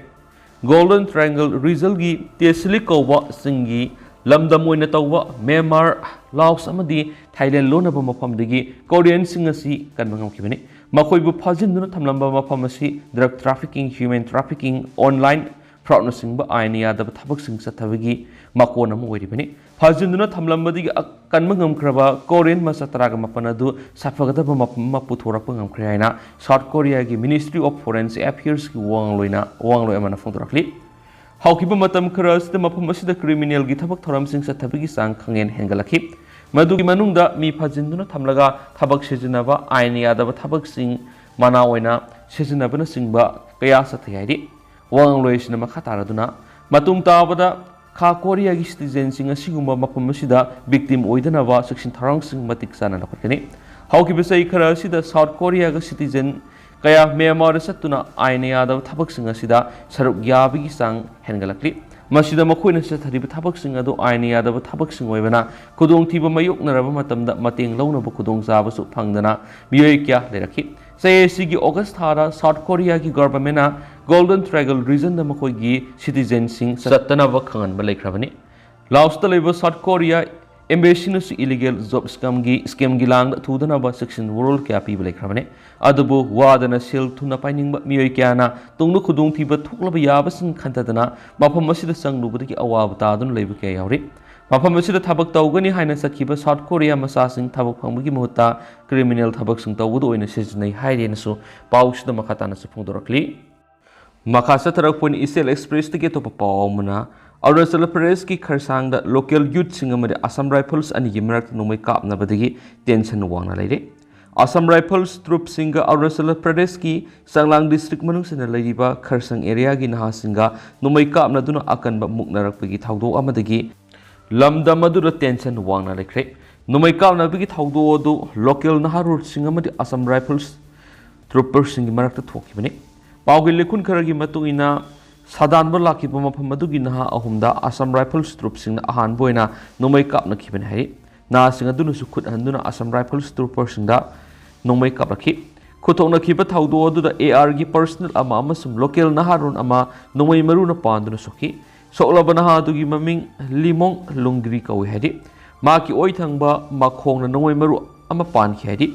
ꯒꯣꯜꯗꯟ ꯇ꯭ꯔꯥꯏꯡꯒꯜ ꯔꯤꯖꯜꯒꯤ ꯇꯦꯁꯤꯂꯤꯛ ꯀꯧꯕ ꯆꯤꯡꯒꯤ ꯂꯝꯗꯝ ꯑꯣꯏꯅ ꯇꯧꯕ ꯃ꯭ꯌꯥꯟꯃꯥꯔ, ꯂꯥꯎꯁ ꯑꯃꯗꯤ ꯊꯥꯏꯂꯦꯟ ꯂꯣꯟꯅꯕ ꯃꯐꯝꯗꯒꯤ ꯀꯣꯔꯤꯌꯟꯁꯤꯡ ꯑꯁꯤ ꯀꯟꯕ ꯉꯝꯈꯤꯕꯅꯤ꯫ ꯃꯈꯣꯏꯕꯨ ꯐꯥꯖꯤꯟꯗꯨꯅ ꯊꯝꯂꯝꯕ ꯃꯐꯝ ꯑꯁꯤ ꯗ꯭ꯔꯒ ꯇ꯭ꯔꯥꯐꯤꯀꯤꯡ, ꯍ꯭ꯌꯨꯃꯦꯟ ꯇ꯭ꯔꯥꯐꯤꯀꯤꯡ, ꯑꯣꯟꯂꯥꯏꯟ ꯐ꯭ꯔꯣꯗꯅꯆꯤꯡꯕ ꯑꯥꯏꯟ ꯌꯥꯗꯕ ꯊꯕꯛꯁꯤꯡ ꯆꯠꯊꯕꯒꯤ ꯃꯀꯣꯟ ꯑꯃ ꯑꯣꯏꯔꯤꯕꯅꯤ꯫ ꯐꯥꯖꯤꯟꯗꯨꯅ ꯊꯝꯂꯝꯕꯗꯒꯤ ꯑ-, ꯀꯟꯕ ꯉꯝꯈ꯭ꯔꯕ ꯀꯣꯔꯤꯌꯟ ꯃꯆꯥ ꯇꯔꯥꯒ ꯃꯥꯄꯟ ꯑꯗꯨ ꯁꯥꯐꯒꯗꯕ ꯃꯐꯝ ꯑꯃ ꯄꯨꯊꯣꯔꯛꯄ ꯉꯝꯈ꯭ꯔꯦ ꯍꯥꯏꯅ ꯁꯥꯎꯠ ꯀꯣꯔꯤꯌꯥꯒꯤ ꯃꯤꯅꯤꯁꯇ꯭ꯔꯤ ꯑꯣꯐ ꯐꯣꯔꯦꯟ ꯑꯦꯐꯤꯌꯔꯁꯀꯤ ꯋꯥꯉꯥꯡꯂꯣꯏꯅ, ꯋꯥꯉꯥꯡꯂꯣꯏ ꯑꯃꯅ ꯐꯣꯡꯗꯣꯔꯛꯂꯤ꯫ ꯍꯧꯈꯤꯕ ꯃꯇꯝ ꯈꯔ ꯑꯁꯤꯗ ꯃꯐꯝ ꯑꯁꯤꯗ ꯀ꯭ꯔꯤꯃꯤꯅꯦꯜꯒꯤ ꯊꯕꯛ ꯊꯧꯔꯝꯁꯤꯡ ꯆꯠꯊꯕꯒꯤ ꯆꯥꯡ ꯈꯪꯍꯦꯟ ꯍꯦꯟꯒꯠꯂꯛꯈꯤ꯫ ꯃꯗꯨꯒꯤ ꯃꯅꯨꯡꯗ ꯃꯤ ꯐꯥꯖꯤꯟꯗꯨꯅ ꯊꯝꯂꯒ ꯊꯕꯛ ꯁꯤꯖꯤꯟꯅꯕ, ꯑꯥꯏꯟ ꯌꯥꯗꯕ ꯊꯕꯛꯁꯤꯡ ꯃꯅꯥ ꯑꯣꯏꯅ ꯁꯤꯖꯤꯟꯅꯕꯅꯆꯤꯡꯕ ꯀꯌꯥ ꯆꯠꯊꯩ ꯍꯥꯏꯔꯤ꯫ ꯋꯥꯉꯥꯡꯂꯣꯏ ꯑꯁꯤꯅ ꯃꯈꯥ ꯇꯥꯔꯗꯨꯅ, ꯃꯇꯨꯡ ꯇꯥꯕꯗ ꯈꯥ ꯀꯣꯔꯤꯌꯥꯒꯤ ꯁꯤꯇꯤꯖꯦꯟꯁꯤꯡ ꯑꯁꯤꯒꯨꯝꯕ ꯃꯐꯝ ꯑꯁꯤꯗ ꯕꯤꯛꯇꯤꯝ ꯑꯣꯏꯗꯅꯕ ꯆꯦꯛꯁꯤꯟ ꯊꯧꯔꯥꯡꯁꯤꯡ ꯃꯇꯤꯛ ꯆꯥꯅ ꯂꯧꯈꯠꯀꯅꯤ꯫ ꯍꯧꯈꯤꯕ ꯆꯍꯤ ꯈꯔ ꯑꯁꯤꯗ ꯁꯥꯎꯠ ꯀꯣꯔꯤꯌꯥꯒ ꯁꯤꯇꯤꯖꯦꯟ ꯀꯌꯥ ꯃ꯭ꯌꯥꯟꯃꯥꯔꯗ ꯆꯠꯇꯨꯅ ꯑꯥꯏꯟꯅ ꯌꯥꯗꯕ ꯊꯕꯛꯁꯤꯡ ꯑꯁꯤꯗ ꯁꯔꯨꯛ ꯌꯥꯕꯒꯤ ꯆꯥꯡ ꯍꯦꯟꯒꯠꯂꯛꯂꯤ꯫ ꯃꯁꯤꯗ ꯃꯈꯣꯏꯅ ꯆꯠꯊꯔꯤꯕ ꯊꯕꯛꯁꯤꯡ ꯑꯗꯨ ꯑꯥꯏꯟꯅ ꯌꯥꯗꯕ ꯊꯕꯛꯁꯤꯡ ꯑꯣꯏꯕꯅ, ꯈꯨꯗꯣꯡꯊꯤꯕ ꯃꯥꯌꯣꯛꯅꯔꯕ ꯃꯇꯝꯗ ꯃꯇꯦꯡ ꯂꯧꯅꯕ ꯈꯨꯗꯣꯡꯆꯥꯕꯁꯨ ꯐꯪꯗꯅ ꯃꯤꯑꯣꯏ ꯀꯌꯥ ꯂꯩꯔꯛꯈꯤ꯫ ꯆꯍꯤ ꯑꯁꯤꯒꯤ ꯑꯣꯒꯁ ꯊꯥꯗ ꯁꯥꯎꯠ ꯀꯣꯔꯤꯌꯥꯒꯤ ꯒꯚꯔꯟꯃꯦꯟꯅ ꯒꯣꯜꯗꯟ ꯇ꯭ꯔꯥꯏꯒꯜ ꯔꯤꯖꯟꯗ ꯃꯈꯣꯏꯒꯤ ꯁꯤꯇꯤꯖꯦꯟꯁꯤꯡ ꯆꯠꯇꯅꯕ ꯈꯪꯍꯟꯕ ꯂꯩꯈ꯭ꯔꯕꯅꯤ꯫ ꯂꯥꯎꯁꯇ ꯂꯩꯕ ꯁꯥꯎꯠ ꯀꯣꯔꯤꯌꯥ ꯑꯦꯝꯕꯦꯁꯤꯅꯁꯨ ꯏꯂꯤꯒꯦꯜ ꯖꯣꯕ ꯁ꯭ꯀꯦꯝꯒꯤ, ꯁ꯭ꯀꯦꯝꯒꯤ ꯂꯥꯡꯗ ꯊꯨꯗꯅꯕ ꯆꯦꯛꯁꯤꯟ ꯋꯥꯔꯣꯜ ꯀꯌꯥ ꯄꯤꯕ ꯂꯩꯈ꯭ꯔꯕꯅꯤ꯫ ꯑꯗꯨꯕꯨ ꯋꯥꯗꯅ ꯁꯦꯜ ꯊꯨꯅ ꯄꯥꯏꯅꯤꯡꯕ ꯃꯤꯑꯣꯏ ꯀꯌꯥꯅ ꯇꯨꯡꯗ ꯈꯨꯗꯣꯡꯊꯤꯕ ꯊꯣꯛꯂꯕ ꯌꯥꯕꯁꯤꯡ ꯈꯟꯊꯗꯅ ꯃꯐꯝ ꯑꯁꯤꯗ ꯆꯪꯂꯨꯕꯗꯒꯤ ꯑꯋꯥꯕ ꯇꯥꯗꯨꯅ ꯂꯩꯕ ꯀꯌꯥ ꯌꯥꯎꯔꯤ꯫ ꯃꯐꯝ ꯑꯁꯤꯗ ꯊꯕꯛ ꯇꯧꯒꯅꯤ ꯍꯥꯏꯅ ꯆꯠꯈꯤꯕ ꯁꯥꯎꯠ ꯀꯣꯔꯤꯌꯥ ꯃꯆꯥꯁꯤꯡ ꯊꯕꯛ ꯐꯪꯕꯒꯤ ꯃꯍꯨꯠꯇ ꯀ꯭ꯔꯤꯃꯤꯅꯦꯜ ꯊꯕꯛꯁꯤꯡ ꯇꯧꯕꯗ ꯑꯣꯏꯅ ꯁꯤꯖꯤꯟꯅꯩ ꯍꯥꯏꯔꯦꯅꯁꯨ ꯄꯥꯎꯁꯤꯗ ꯃꯈꯥ ꯇꯥꯅꯁꯨ ꯐꯣꯡꯗꯣꯔꯛꯂꯤ꯫ ꯃꯈꯥ ꯆꯠꯊꯔꯛꯄ ꯑꯣꯏꯅ ꯏꯆꯦꯜ ꯑꯦꯛꯁꯄ꯭ꯔꯦꯁꯇꯒꯤ ꯑꯇꯣꯞꯄ ꯄꯥꯎ ꯑꯃꯅ, ꯑꯔꯨꯅꯥꯆꯜ ꯄ꯭ꯔꯗꯦꯁꯀꯤ ꯈꯔꯁꯥꯡꯗ ꯂꯣꯀꯦꯜ ꯌꯨꯠꯁꯤꯡ ꯑꯃꯗꯤ ꯑꯁꯥꯝ ꯔꯥꯏꯐꯜꯁ ꯑꯅꯤꯒꯤ ꯃꯔꯛꯇ ꯅꯣꯡꯃꯩ ꯀꯥꯞꯅꯕꯗꯒꯤ ꯇꯦꯟꯁꯟ ꯋꯥꯡꯅ ꯂꯩꯔꯦ꯫ ꯑꯁꯥꯝ ꯔꯥꯏꯐꯜꯁ ꯇ꯭ꯔꯨꯞꯁꯤꯡꯒ ꯑꯔꯨꯅꯥꯆꯜ ꯄ꯭ꯔꯗꯦꯁꯀꯤ ꯆꯥꯡꯂꯥꯡ ꯗꯤꯁꯇ꯭ꯔꯤꯛ ꯃꯅꯨꯡ ꯆꯟꯅ ꯂꯩꯔꯤꯕ ꯈꯔꯁꯪ ꯑꯦꯔꯤꯌꯥꯒꯤ ꯅꯍꯥꯁꯤꯡꯒ ꯅꯣꯡꯃꯩ ꯀꯥꯞꯅꯗꯨꯅ ꯑꯀꯟꯕ ꯃꯨꯛꯅꯔꯛꯄꯒꯤ ꯊꯧꯗꯣꯛ ꯑꯃꯗꯒꯤ ꯂꯝꯗꯝ ꯑꯗꯨꯗ ꯇꯦꯟꯁꯟ ꯋꯥꯡꯅ ꯂꯩꯈ꯭ꯔꯦ꯫ ꯅꯣꯡꯃꯩ ꯀꯥꯞꯅꯕꯒꯤ ꯊꯧꯗꯣꯛ ꯑꯗꯨ ꯂꯣꯀꯦꯜ ꯅꯍꯥꯔꯣꯜꯁꯤꯡ ꯑꯃꯗꯤ ꯑꯁꯥꯝ ꯔꯥꯏꯐꯜꯁ ꯇ꯭ꯔꯨꯄꯔꯁꯤꯡꯒꯤ ꯃꯔꯛꯇ ꯊꯣꯛꯈꯤꯕꯅꯤ꯫ ꯄꯥꯎꯒꯤ ꯂꯤꯈꯨꯟ ꯈꯔꯒꯤ ꯃꯇꯨꯡ ꯏꯟꯅ, ꯁꯥꯗꯥꯟꯕ ꯂꯥꯛꯈꯤꯕ ꯃꯐꯝ ꯑꯗꯨꯒꯤ ꯅꯍꯥ ꯑꯍꯨꯝꯗ ꯑꯁꯥꯝ ꯔꯥꯏꯐꯜꯁ ꯇ꯭ꯔꯨꯞꯁꯤꯡꯅ ꯑꯍꯥꯟꯕ ꯑꯣꯏꯅ ꯅꯣꯡꯃꯩ ꯀꯥꯞꯅꯈꯤꯕꯅꯤ ꯍꯥꯏꯔꯤ꯫ ꯅꯍꯥꯁꯤꯡ ꯑꯗꯨꯅꯁꯨ ꯈꯨꯠ ꯍꯟꯗꯨꯅ ꯑꯁꯥꯝ ꯔꯥꯏꯐꯜꯁ ꯇ꯭ꯔꯨꯄꯔꯁꯤꯡꯗ ꯅꯣꯡꯃꯩ ꯀꯥꯞꯂꯛꯈꯤ꯫ ꯈꯨꯠꯊꯣꯛꯅꯈꯤꯕ ꯊꯧꯗꯣꯛ ꯑꯗꯨꯗ ꯑꯦ ꯑꯥꯔꯒꯤ ꯄꯔꯁꯅꯦꯜ ꯑꯃ ꯑꯃꯁꯨꯡ ꯂꯣꯀꯦꯜ ꯅꯍꯥꯔꯣꯜ ꯑꯃ ꯅꯣꯡꯃꯩ ꯃꯔꯨꯅ ꯄꯥꯟꯗꯨꯅ ꯁꯣꯛꯈꯤ꯫ ꯁꯣꯛꯂꯕ ꯅꯍꯥ ꯑꯗꯨꯒꯤ ꯃꯃꯤꯡ ꯂꯤꯃꯣꯡ ꯂꯨꯡꯒ꯭ꯔꯤ ꯀꯧꯏ ꯍꯥꯏꯔꯤ꯫ ꯃꯍꯥꯛꯀꯤ ꯑꯣꯏ ꯊꯪꯕ ꯃꯈꯣꯡꯅ ꯅꯣꯡꯃꯩ ꯃꯔꯨ ꯑꯃ ꯄꯥꯟꯈꯤ ꯍꯥꯏꯔꯤ꯫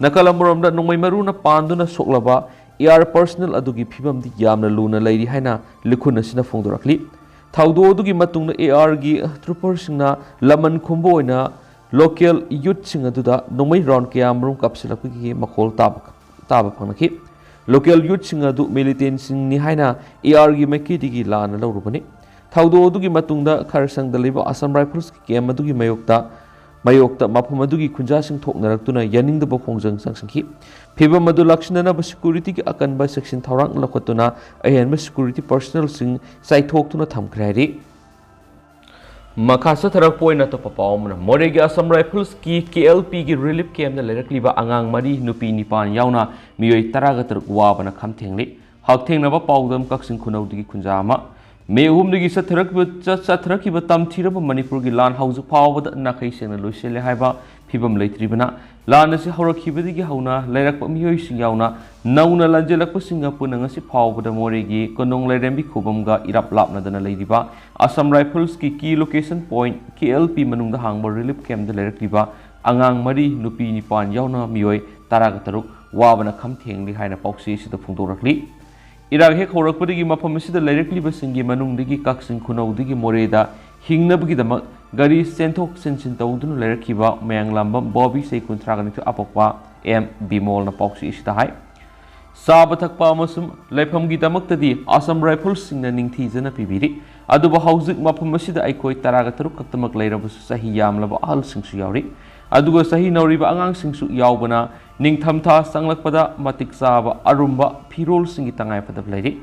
ꯅꯥꯀꯜ ꯑꯃꯔꯣꯝꯗ ꯅꯣꯡꯃꯩ ꯃꯔꯨꯅ ꯄꯥꯟꯗꯨꯅ ꯁꯣꯛꯂꯕ ꯑꯦ ꯑꯥꯔ ꯄꯔꯁꯅꯦꯜ ꯑꯗꯨꯒꯤ ꯐꯤꯕꯝꯗꯤ ꯌꯥꯝꯅ ꯂꯨꯅ ꯂꯩꯔꯤ ꯍꯥꯏꯅ ꯂꯤꯈꯨꯟ ꯑꯁꯤꯅ ꯐꯣꯡꯗꯣꯔꯛꯂꯤ꯫ ꯊꯧꯗꯣꯛ ꯑꯗꯨꯒꯤ ꯃꯇꯨꯡꯗ ꯑꯦ ꯑꯥꯔꯒꯤ ꯇ꯭ꯔꯨꯄꯔꯁꯤꯡꯅ ꯂꯃꯟ ꯈꯨꯝꯕ ꯑꯣꯏꯅ ꯂꯣꯀꯦꯜ ꯌꯨꯠꯁꯤꯡ ꯑꯗꯨꯗ ꯅꯣꯡꯃꯩ ꯔꯥꯎꯟ ꯀꯌꯥꯃꯔꯨꯝ ꯀꯥꯞꯁꯤꯜꯂꯛꯄꯒꯤ ꯃꯈꯣꯜ ꯇꯥꯕ, ꯇꯥꯕ ꯐꯪꯂꯛꯈꯤ꯫ ꯂꯣꯀꯦꯜ ꯌꯨꯠꯁꯤꯡ ꯑꯗꯨ ꯃꯤꯂꯤꯇꯦꯟꯁꯤꯡꯅꯤ ꯍꯥꯏꯅ ꯑꯦ ꯑꯥꯔꯒꯤ ꯃꯥꯏꯀꯩꯗꯒꯤ ꯂꯥꯟꯅ ꯂꯧꯔꯨꯕꯅꯤ꯫ ꯊꯧꯗꯣꯛ ꯑꯗꯨꯒꯤ ꯃꯇꯨꯡꯗ ꯈꯔꯁꯪꯗ ꯂꯩꯕ ꯑꯁꯥꯝ ꯔꯥꯏꯐꯜꯁꯀꯤ ꯀꯦꯝ ꯑꯗꯨꯒꯤ ꯃꯥꯌꯣꯛꯇ, ꯃꯥꯌꯣꯛꯇ ꯃꯐꯝ ꯑꯗꯨꯒꯤ ꯈꯨꯟꯖꯥꯁꯤꯡ ꯊꯣꯛꯅꯔꯛꯇꯨꯅ ꯌꯥꯅꯤꯡꯗꯕ ꯈꯣꯡꯖꯪ ꯆꯪꯁꯤꯟꯈꯤ꯫ ꯐꯤꯕꯝ ꯑꯗꯨ ꯂꯥꯛꯁꯤꯟꯅꯅꯕ ꯁꯦꯀ꯭ꯌꯨꯔꯤꯇꯤꯒꯤ ꯑꯀꯟꯕ ꯆꯦꯛꯁꯤꯟ ꯊꯧꯔꯥꯡ ꯂꯧꯈꯠꯇꯨꯅ ꯑꯍꯦꯟꯕ ꯁꯦꯀ꯭ꯌꯨꯔꯤꯇꯤ ꯄꯔꯁꯅꯦꯜꯁꯤꯡ ꯆꯥꯏꯊꯣꯛꯇꯨꯅ ꯊꯝꯈ꯭ꯔꯦ ꯍꯥꯏꯔꯤ꯫ ꯃꯈꯥ ꯆꯠꯊꯔꯛꯄ ꯑꯣꯏꯅ ꯑꯇꯣꯞꯄ ꯄꯥꯎ ꯑꯃꯅ, ꯃꯣꯔꯦꯒꯤ ꯑꯁꯥꯝ ꯔꯥꯏꯐꯜꯁꯀꯤ ꯀꯦ ꯑꯦꯜ ꯄꯤꯒꯤ ꯔꯤꯂꯤꯐ ꯀꯦꯝꯞꯇ ꯂꯩꯔꯛꯂꯤꯕ ꯑꯉꯥꯡ ꯃꯔꯤ, ꯅꯨꯄꯤ ꯅꯤꯄꯥꯟ ꯌꯥꯎꯅ ꯃꯤꯑꯣꯏ ꯇꯔꯥꯒ ꯇꯔꯨꯛ ꯋꯥꯕꯅ ꯈꯝ ꯊꯦꯡꯂꯤ꯫ ꯍꯛꯊꯦꯡꯅꯕ ꯄꯥꯎꯗꯝ, ꯀꯛꯆꯤꯡ ꯈꯨꯅꯧꯗꯒꯤ ꯈꯨꯟꯖꯥ ꯑꯃ꯫ ꯃꯦ ꯑꯍꯨꯝꯗꯒꯤ ꯆꯠꯊꯔꯛꯈꯤꯕ, ꯆꯠ-, ꯆꯠꯊꯔꯛꯈꯤꯕ ꯇꯝꯊꯤꯔꯕ ꯃꯅꯤꯄꯨꯔꯒꯤ ꯂꯥꯟ ꯍꯧꯖꯤꯛ ꯐꯥꯎꯕꯗ ꯅꯥꯈꯩ ꯁꯦꯡꯅ ꯂꯣꯏꯁꯤꯜꯂꯦ ꯍꯥꯏꯕ ꯐꯤꯕꯝ ꯂꯩꯇ꯭ꯔꯤꯕꯅ, ꯂꯥꯟ ꯑꯁꯤ ꯍꯧꯔꯛꯈꯤꯕꯗꯒꯤ ꯍꯧꯅ ꯂꯩꯔꯛꯄ ꯃꯤꯑꯣꯏꯁꯤꯡ ꯌꯥꯎꯅ ꯅꯧꯅ ꯂꯥꯟꯖꯦꯜꯂꯛꯄꯁꯤꯡꯒ ꯄꯨꯟꯅ ꯉꯁꯤ ꯐꯥꯎꯕꯗ ꯃꯣꯔꯦꯒꯤ ꯀꯣꯅꯨꯡ ꯂꯥꯏꯔꯦꯝꯕꯤ ꯈꯨꯕꯝꯒ ꯏꯔꯥꯞ ꯂꯥꯞꯅꯗꯅ ꯂꯩꯔꯤꯕ ꯑꯁꯥꯝ ꯔꯥꯏꯐꯜꯁꯀꯤ ꯀꯤ ꯂꯣꯀꯦꯁꯟ ꯄꯣꯏꯟꯠ ꯀꯦ ꯑꯦꯜ ꯄꯤ ꯃꯅꯨꯡꯗ ꯍꯥꯡꯕ ꯔꯤꯂꯤꯐ ꯀꯦꯝꯞꯇ ꯂꯩꯔꯛꯂꯤꯕ ꯑꯉꯥꯡ ꯃꯔꯤ, ꯅꯨꯄꯤ ꯅꯤꯄꯥꯟ ꯌꯥꯎꯅ ꯃꯤꯑꯣꯏ ꯇꯔꯥꯒ ꯇꯔꯨꯛ ꯋꯥꯕꯅ ꯈꯝ ꯊꯦꯡꯂꯤ ꯍꯥꯏꯅ ꯄꯥꯎꯆꯦ ꯑꯁꯤꯗ ꯐꯣꯡꯗꯣꯔꯛꯂꯤ꯫ ꯏꯔꯥꯡ ꯍꯦꯛ ꯍꯧꯔꯛꯄꯗꯒꯤ ꯃꯐꯝ ꯑꯁꯤꯗ ꯂꯩꯔꯛꯂꯤꯕꯁꯤꯡꯒꯤ ꯃꯅꯨꯡꯗꯒꯤ ꯀꯛꯆꯤꯡ ꯈꯨꯅꯧꯗꯒꯤ ꯃꯣꯔꯦꯗ ꯍꯤꯡꯅꯕꯒꯤꯗꯃꯛ ꯒꯥꯔꯤ ꯆꯦꯟꯊꯣꯛ ꯆꯦꯟꯁꯤꯟ ꯇꯧꯗꯨꯅ ꯂꯩꯔꯛꯈꯤꯕ ꯃꯌꯥꯡꯂꯥꯝꯕꯝ ꯕꯣꯕꯤ, ꯆꯍꯤ ꯀꯨꯟꯊ꯭ꯔꯥꯒ ꯅꯤꯊꯣꯏ ꯑꯄꯣꯛꯄ ꯑꯦꯝ ꯕꯤꯃꯣꯜꯅ ꯄꯥꯎꯆꯦ ꯑꯁꯤꯗ ꯍꯥꯏ, ꯆꯥꯕ ꯊꯛꯄ ꯑꯃꯁꯨꯡ ꯂꯩꯐꯝꯒꯤꯗꯃꯛꯇꯗꯤ ꯑꯁꯥꯝ ꯔꯥꯏꯐꯜꯁꯤꯡꯅ ꯅꯤꯡꯊꯤꯖꯅ ꯄꯤꯕꯤꯔꯤ, ꯑꯗꯨꯕꯨ ꯍꯧꯖꯤꯛ ꯃꯐꯝ ꯑꯁꯤꯗ ꯑꯩꯈꯣꯏ ꯇꯔꯥꯒ ꯇꯔꯨꯛ ꯈꯛꯇꯃꯛ ꯂꯩꯔꯕꯁꯨ ꯆꯍꯤ ꯌꯥꯝꯂꯕ ꯑꯍꯜꯁꯤꯡꯁꯨ ꯌꯥꯎꯔꯤ, ꯑꯗꯨꯒ ꯆꯍꯤ ꯅꯧꯔꯤꯕ ꯑꯉꯥꯡꯁꯤꯡꯁꯨ ꯌꯥꯎꯕꯅ ꯅꯤꯡꯊꯝꯊꯥ ꯆꯪꯂꯛꯄꯗ ꯃꯇꯤꯛ ꯆꯥꯕ ꯑꯔꯨꯝꯕ ꯐꯤꯔꯣꯜꯁꯤꯡꯒꯤ ꯇꯉꯥꯏꯐꯗꯕ ꯂꯩꯔꯤ꯫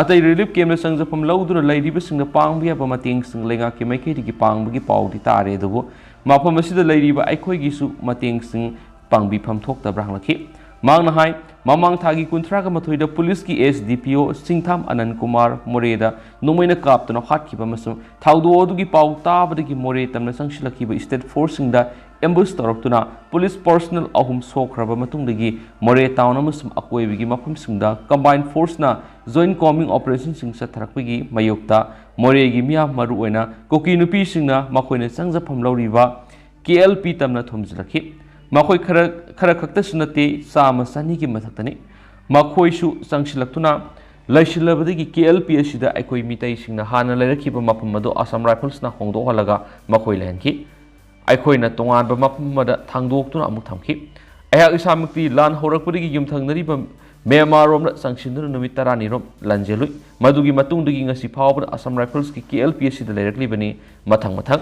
ꯑꯇꯩ ꯔꯤꯂꯤꯐ ꯀꯦꯝꯞꯇ ꯆꯪꯖꯐꯝ ꯂꯧꯗꯨꯅ ꯂꯩꯔꯤꯕꯁꯤꯡꯅ ꯄꯥꯡꯕ ꯌꯥꯕ ꯃꯇꯦꯡꯁꯤꯡ ꯂꯩꯉꯥꯛꯀꯤ ꯃꯥꯏꯀꯩꯗꯒꯤ ꯄꯥꯡꯕꯒꯤ ꯄꯥꯎꯗꯤ ꯇꯥꯔꯦ, ꯑꯗꯨꯕꯨ ꯃꯐꯝ ꯑꯁꯤꯗ ꯂꯩꯔꯤꯕ ꯑꯩꯈꯣꯏꯒꯤꯁꯨ ꯃꯇꯦꯡꯁꯤꯡ ꯄꯥꯡꯕꯤꯐꯝ ꯊꯣꯛꯇꯕ꯭ꯔꯥ ꯍꯪꯂꯛꯈꯤ꯫ ꯃꯍꯥꯛꯅ ꯍꯥꯏ, ꯃꯃꯥꯡ ꯊꯥꯒꯤ ꯀꯨꯟꯊ꯭ꯔꯥꯒ ꯃꯥꯊꯣꯏꯗ ꯄꯨꯂꯤꯁꯀꯤ ꯑꯦꯁ ꯗꯤ ꯄꯤ ꯑꯣ ꯁꯤꯡꯊꯥꯝ ꯑꯅꯟ ꯀꯨꯃꯥꯔ ꯃꯣꯔꯦꯗ ꯅꯣꯡꯃꯩꯅ ꯀꯥꯞꯇꯨꯅ ꯍꯥꯠꯈꯤꯕ ꯑꯃꯁꯨꯡ ꯊꯧꯗꯣꯛ ꯑꯗꯨꯒꯤ ꯄꯥꯎ ꯇꯥꯕꯗꯒꯤ ꯃꯣꯔꯦ ꯇꯝꯅ ꯆꯪꯁꯤꯜꯂꯛꯈꯤꯕ ꯁ꯭ꯇꯦꯠ ꯐꯣꯔꯁꯁꯤꯡꯗ ꯑꯦꯝꯕꯨꯁ ꯇꯧꯔꯛꯇꯨꯅ ꯄꯨꯂꯤꯁ ꯄꯔꯁꯅꯦꯜ ꯑꯍꯨꯝ ꯁꯣꯛꯈ꯭ꯔꯕ ꯃꯇꯨꯡꯗꯒꯤ ꯃꯣꯔꯦ ꯇꯥꯎꯟ ꯑꯃꯁꯨꯡ ꯑꯀꯣꯏꯕꯒꯤ ꯃꯐꯝꯁꯤꯡꯗ ꯀꯝꯕꯥꯏꯟ ꯐꯣꯔꯁꯅ ꯖꯣꯏꯟꯠ ꯀꯣꯝꯕꯤꯡ ꯑꯣꯄꯔꯦꯁꯟꯁꯤꯡ ꯆꯠꯊꯔꯛꯄꯒꯤ ꯃꯥꯌꯣꯛꯇ ꯃꯣꯔꯦꯒꯤ ꯃꯤꯌꯥꯝ, ꯃꯔꯨꯑꯣꯏꯅ ꯀꯨꯀꯤ ꯅꯨꯄꯤꯁꯤꯡꯅ ꯃꯈꯣꯏꯅ ꯆꯪꯖꯐꯝ ꯂꯧꯔꯤꯕ ꯀꯦ ꯑꯦꯜ ꯄꯤ ꯇꯝꯅ ꯊꯣꯝꯖꯤꯜꯂꯛꯈꯤ꯫ ꯃꯈꯣꯏ ꯈꯔ, ꯈꯔ ꯈꯛꯇꯁꯨ ꯅꯠꯇꯦ, ꯆꯥꯝꯃ ꯆꯅꯤꯒꯤ ꯃꯊꯛꯇꯅꯤ꯫ ꯃꯈꯣꯏꯁꯨ ꯆꯪꯁꯤꯜꯂꯛꯇꯨꯅ ꯂꯩꯁꯤꯜꯂꯕꯗꯒꯤ ꯀꯦ ꯑꯦꯜ ꯄꯤ ꯑꯁꯤꯗ ꯑꯩꯈꯣꯏ ꯃꯤꯇꯩꯁꯤꯡꯅ ꯍꯥꯟꯅ ꯂꯩꯔꯛꯈꯤꯕ ꯃꯐꯝ ꯑꯗꯨ ꯑꯁꯥꯝ ꯔꯥꯏꯐꯜꯁꯅ ꯍꯣꯡꯗꯣꯛꯍꯜꯂꯒ ꯃꯈꯣꯏ ꯂꯩꯍꯟꯈꯤ꯫ ꯑꯩꯈꯣꯏꯅ ꯇꯣꯉꯥꯟꯕ ꯃꯐꯝ ꯑꯃꯗ ꯊꯥꯡꯗꯣꯛꯇꯨꯅ ꯑꯃꯨꯛ ꯊꯝꯈꯤ꯫ ꯑꯩꯍꯥꯛ ꯏꯁꯥꯃꯛꯇꯤ ꯂꯥꯟ ꯍꯧꯔꯛꯄꯗꯒꯤ ꯌꯨꯝꯊꯪꯅꯔꯤꯕ ꯃ꯭ꯌꯥꯟꯃꯥꯔꯔꯣꯝꯗ ꯆꯪꯁꯤꯟꯗꯨꯅ ꯅꯨꯃꯤꯠ ꯇꯔꯥꯅꯤꯔꯣꯝ ꯂꯥꯟꯖꯦꯜꯂꯨꯏ꯫ ꯃꯗꯨꯒꯤ ꯃꯇꯨꯡꯗꯒꯤ ꯉꯁꯤ ꯐꯥꯎꯕꯗ ꯑꯁꯥꯝ ꯔꯥꯏꯐꯜꯁꯀꯤ ꯀꯦ ꯑꯦꯜ ꯄꯤ ꯑꯁꯤꯗ ꯂꯩꯔꯛꯂꯤꯕꯅꯤ, ꯃꯊꯪ ꯃꯊꯪ꯫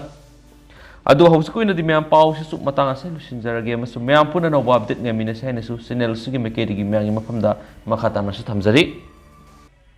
ꯑꯗꯣ ꯍꯧꯖꯤꯛꯀꯤ ꯑꯣꯏꯅꯗꯤ ꯃꯌꯥꯝ ꯄꯥꯎꯁꯤꯁꯨ ꯃꯇꯥꯡ ꯑꯁꯤꯗ ꯂꯣꯏꯁꯤꯟꯖꯔꯒꯦ, ꯑꯃꯁꯨꯡ ꯃꯌꯥꯝ ꯄꯨꯟꯅ ꯑꯅꯧꯕ ꯑꯞꯗꯦꯠ ꯉꯥꯏꯃꯤꯟꯅꯁꯤ ꯍꯥꯏꯅꯁꯨ ꯆꯦꯅꯦꯜ ꯑꯁꯤꯒꯤ ꯃꯥꯏꯀꯩꯗꯒꯤ ꯃꯌꯥꯝꯒꯤ ꯃꯐꯝꯗ ꯃꯈꯥ ꯇꯥꯅꯁꯨ ꯊꯝꯖꯔꯤ꯫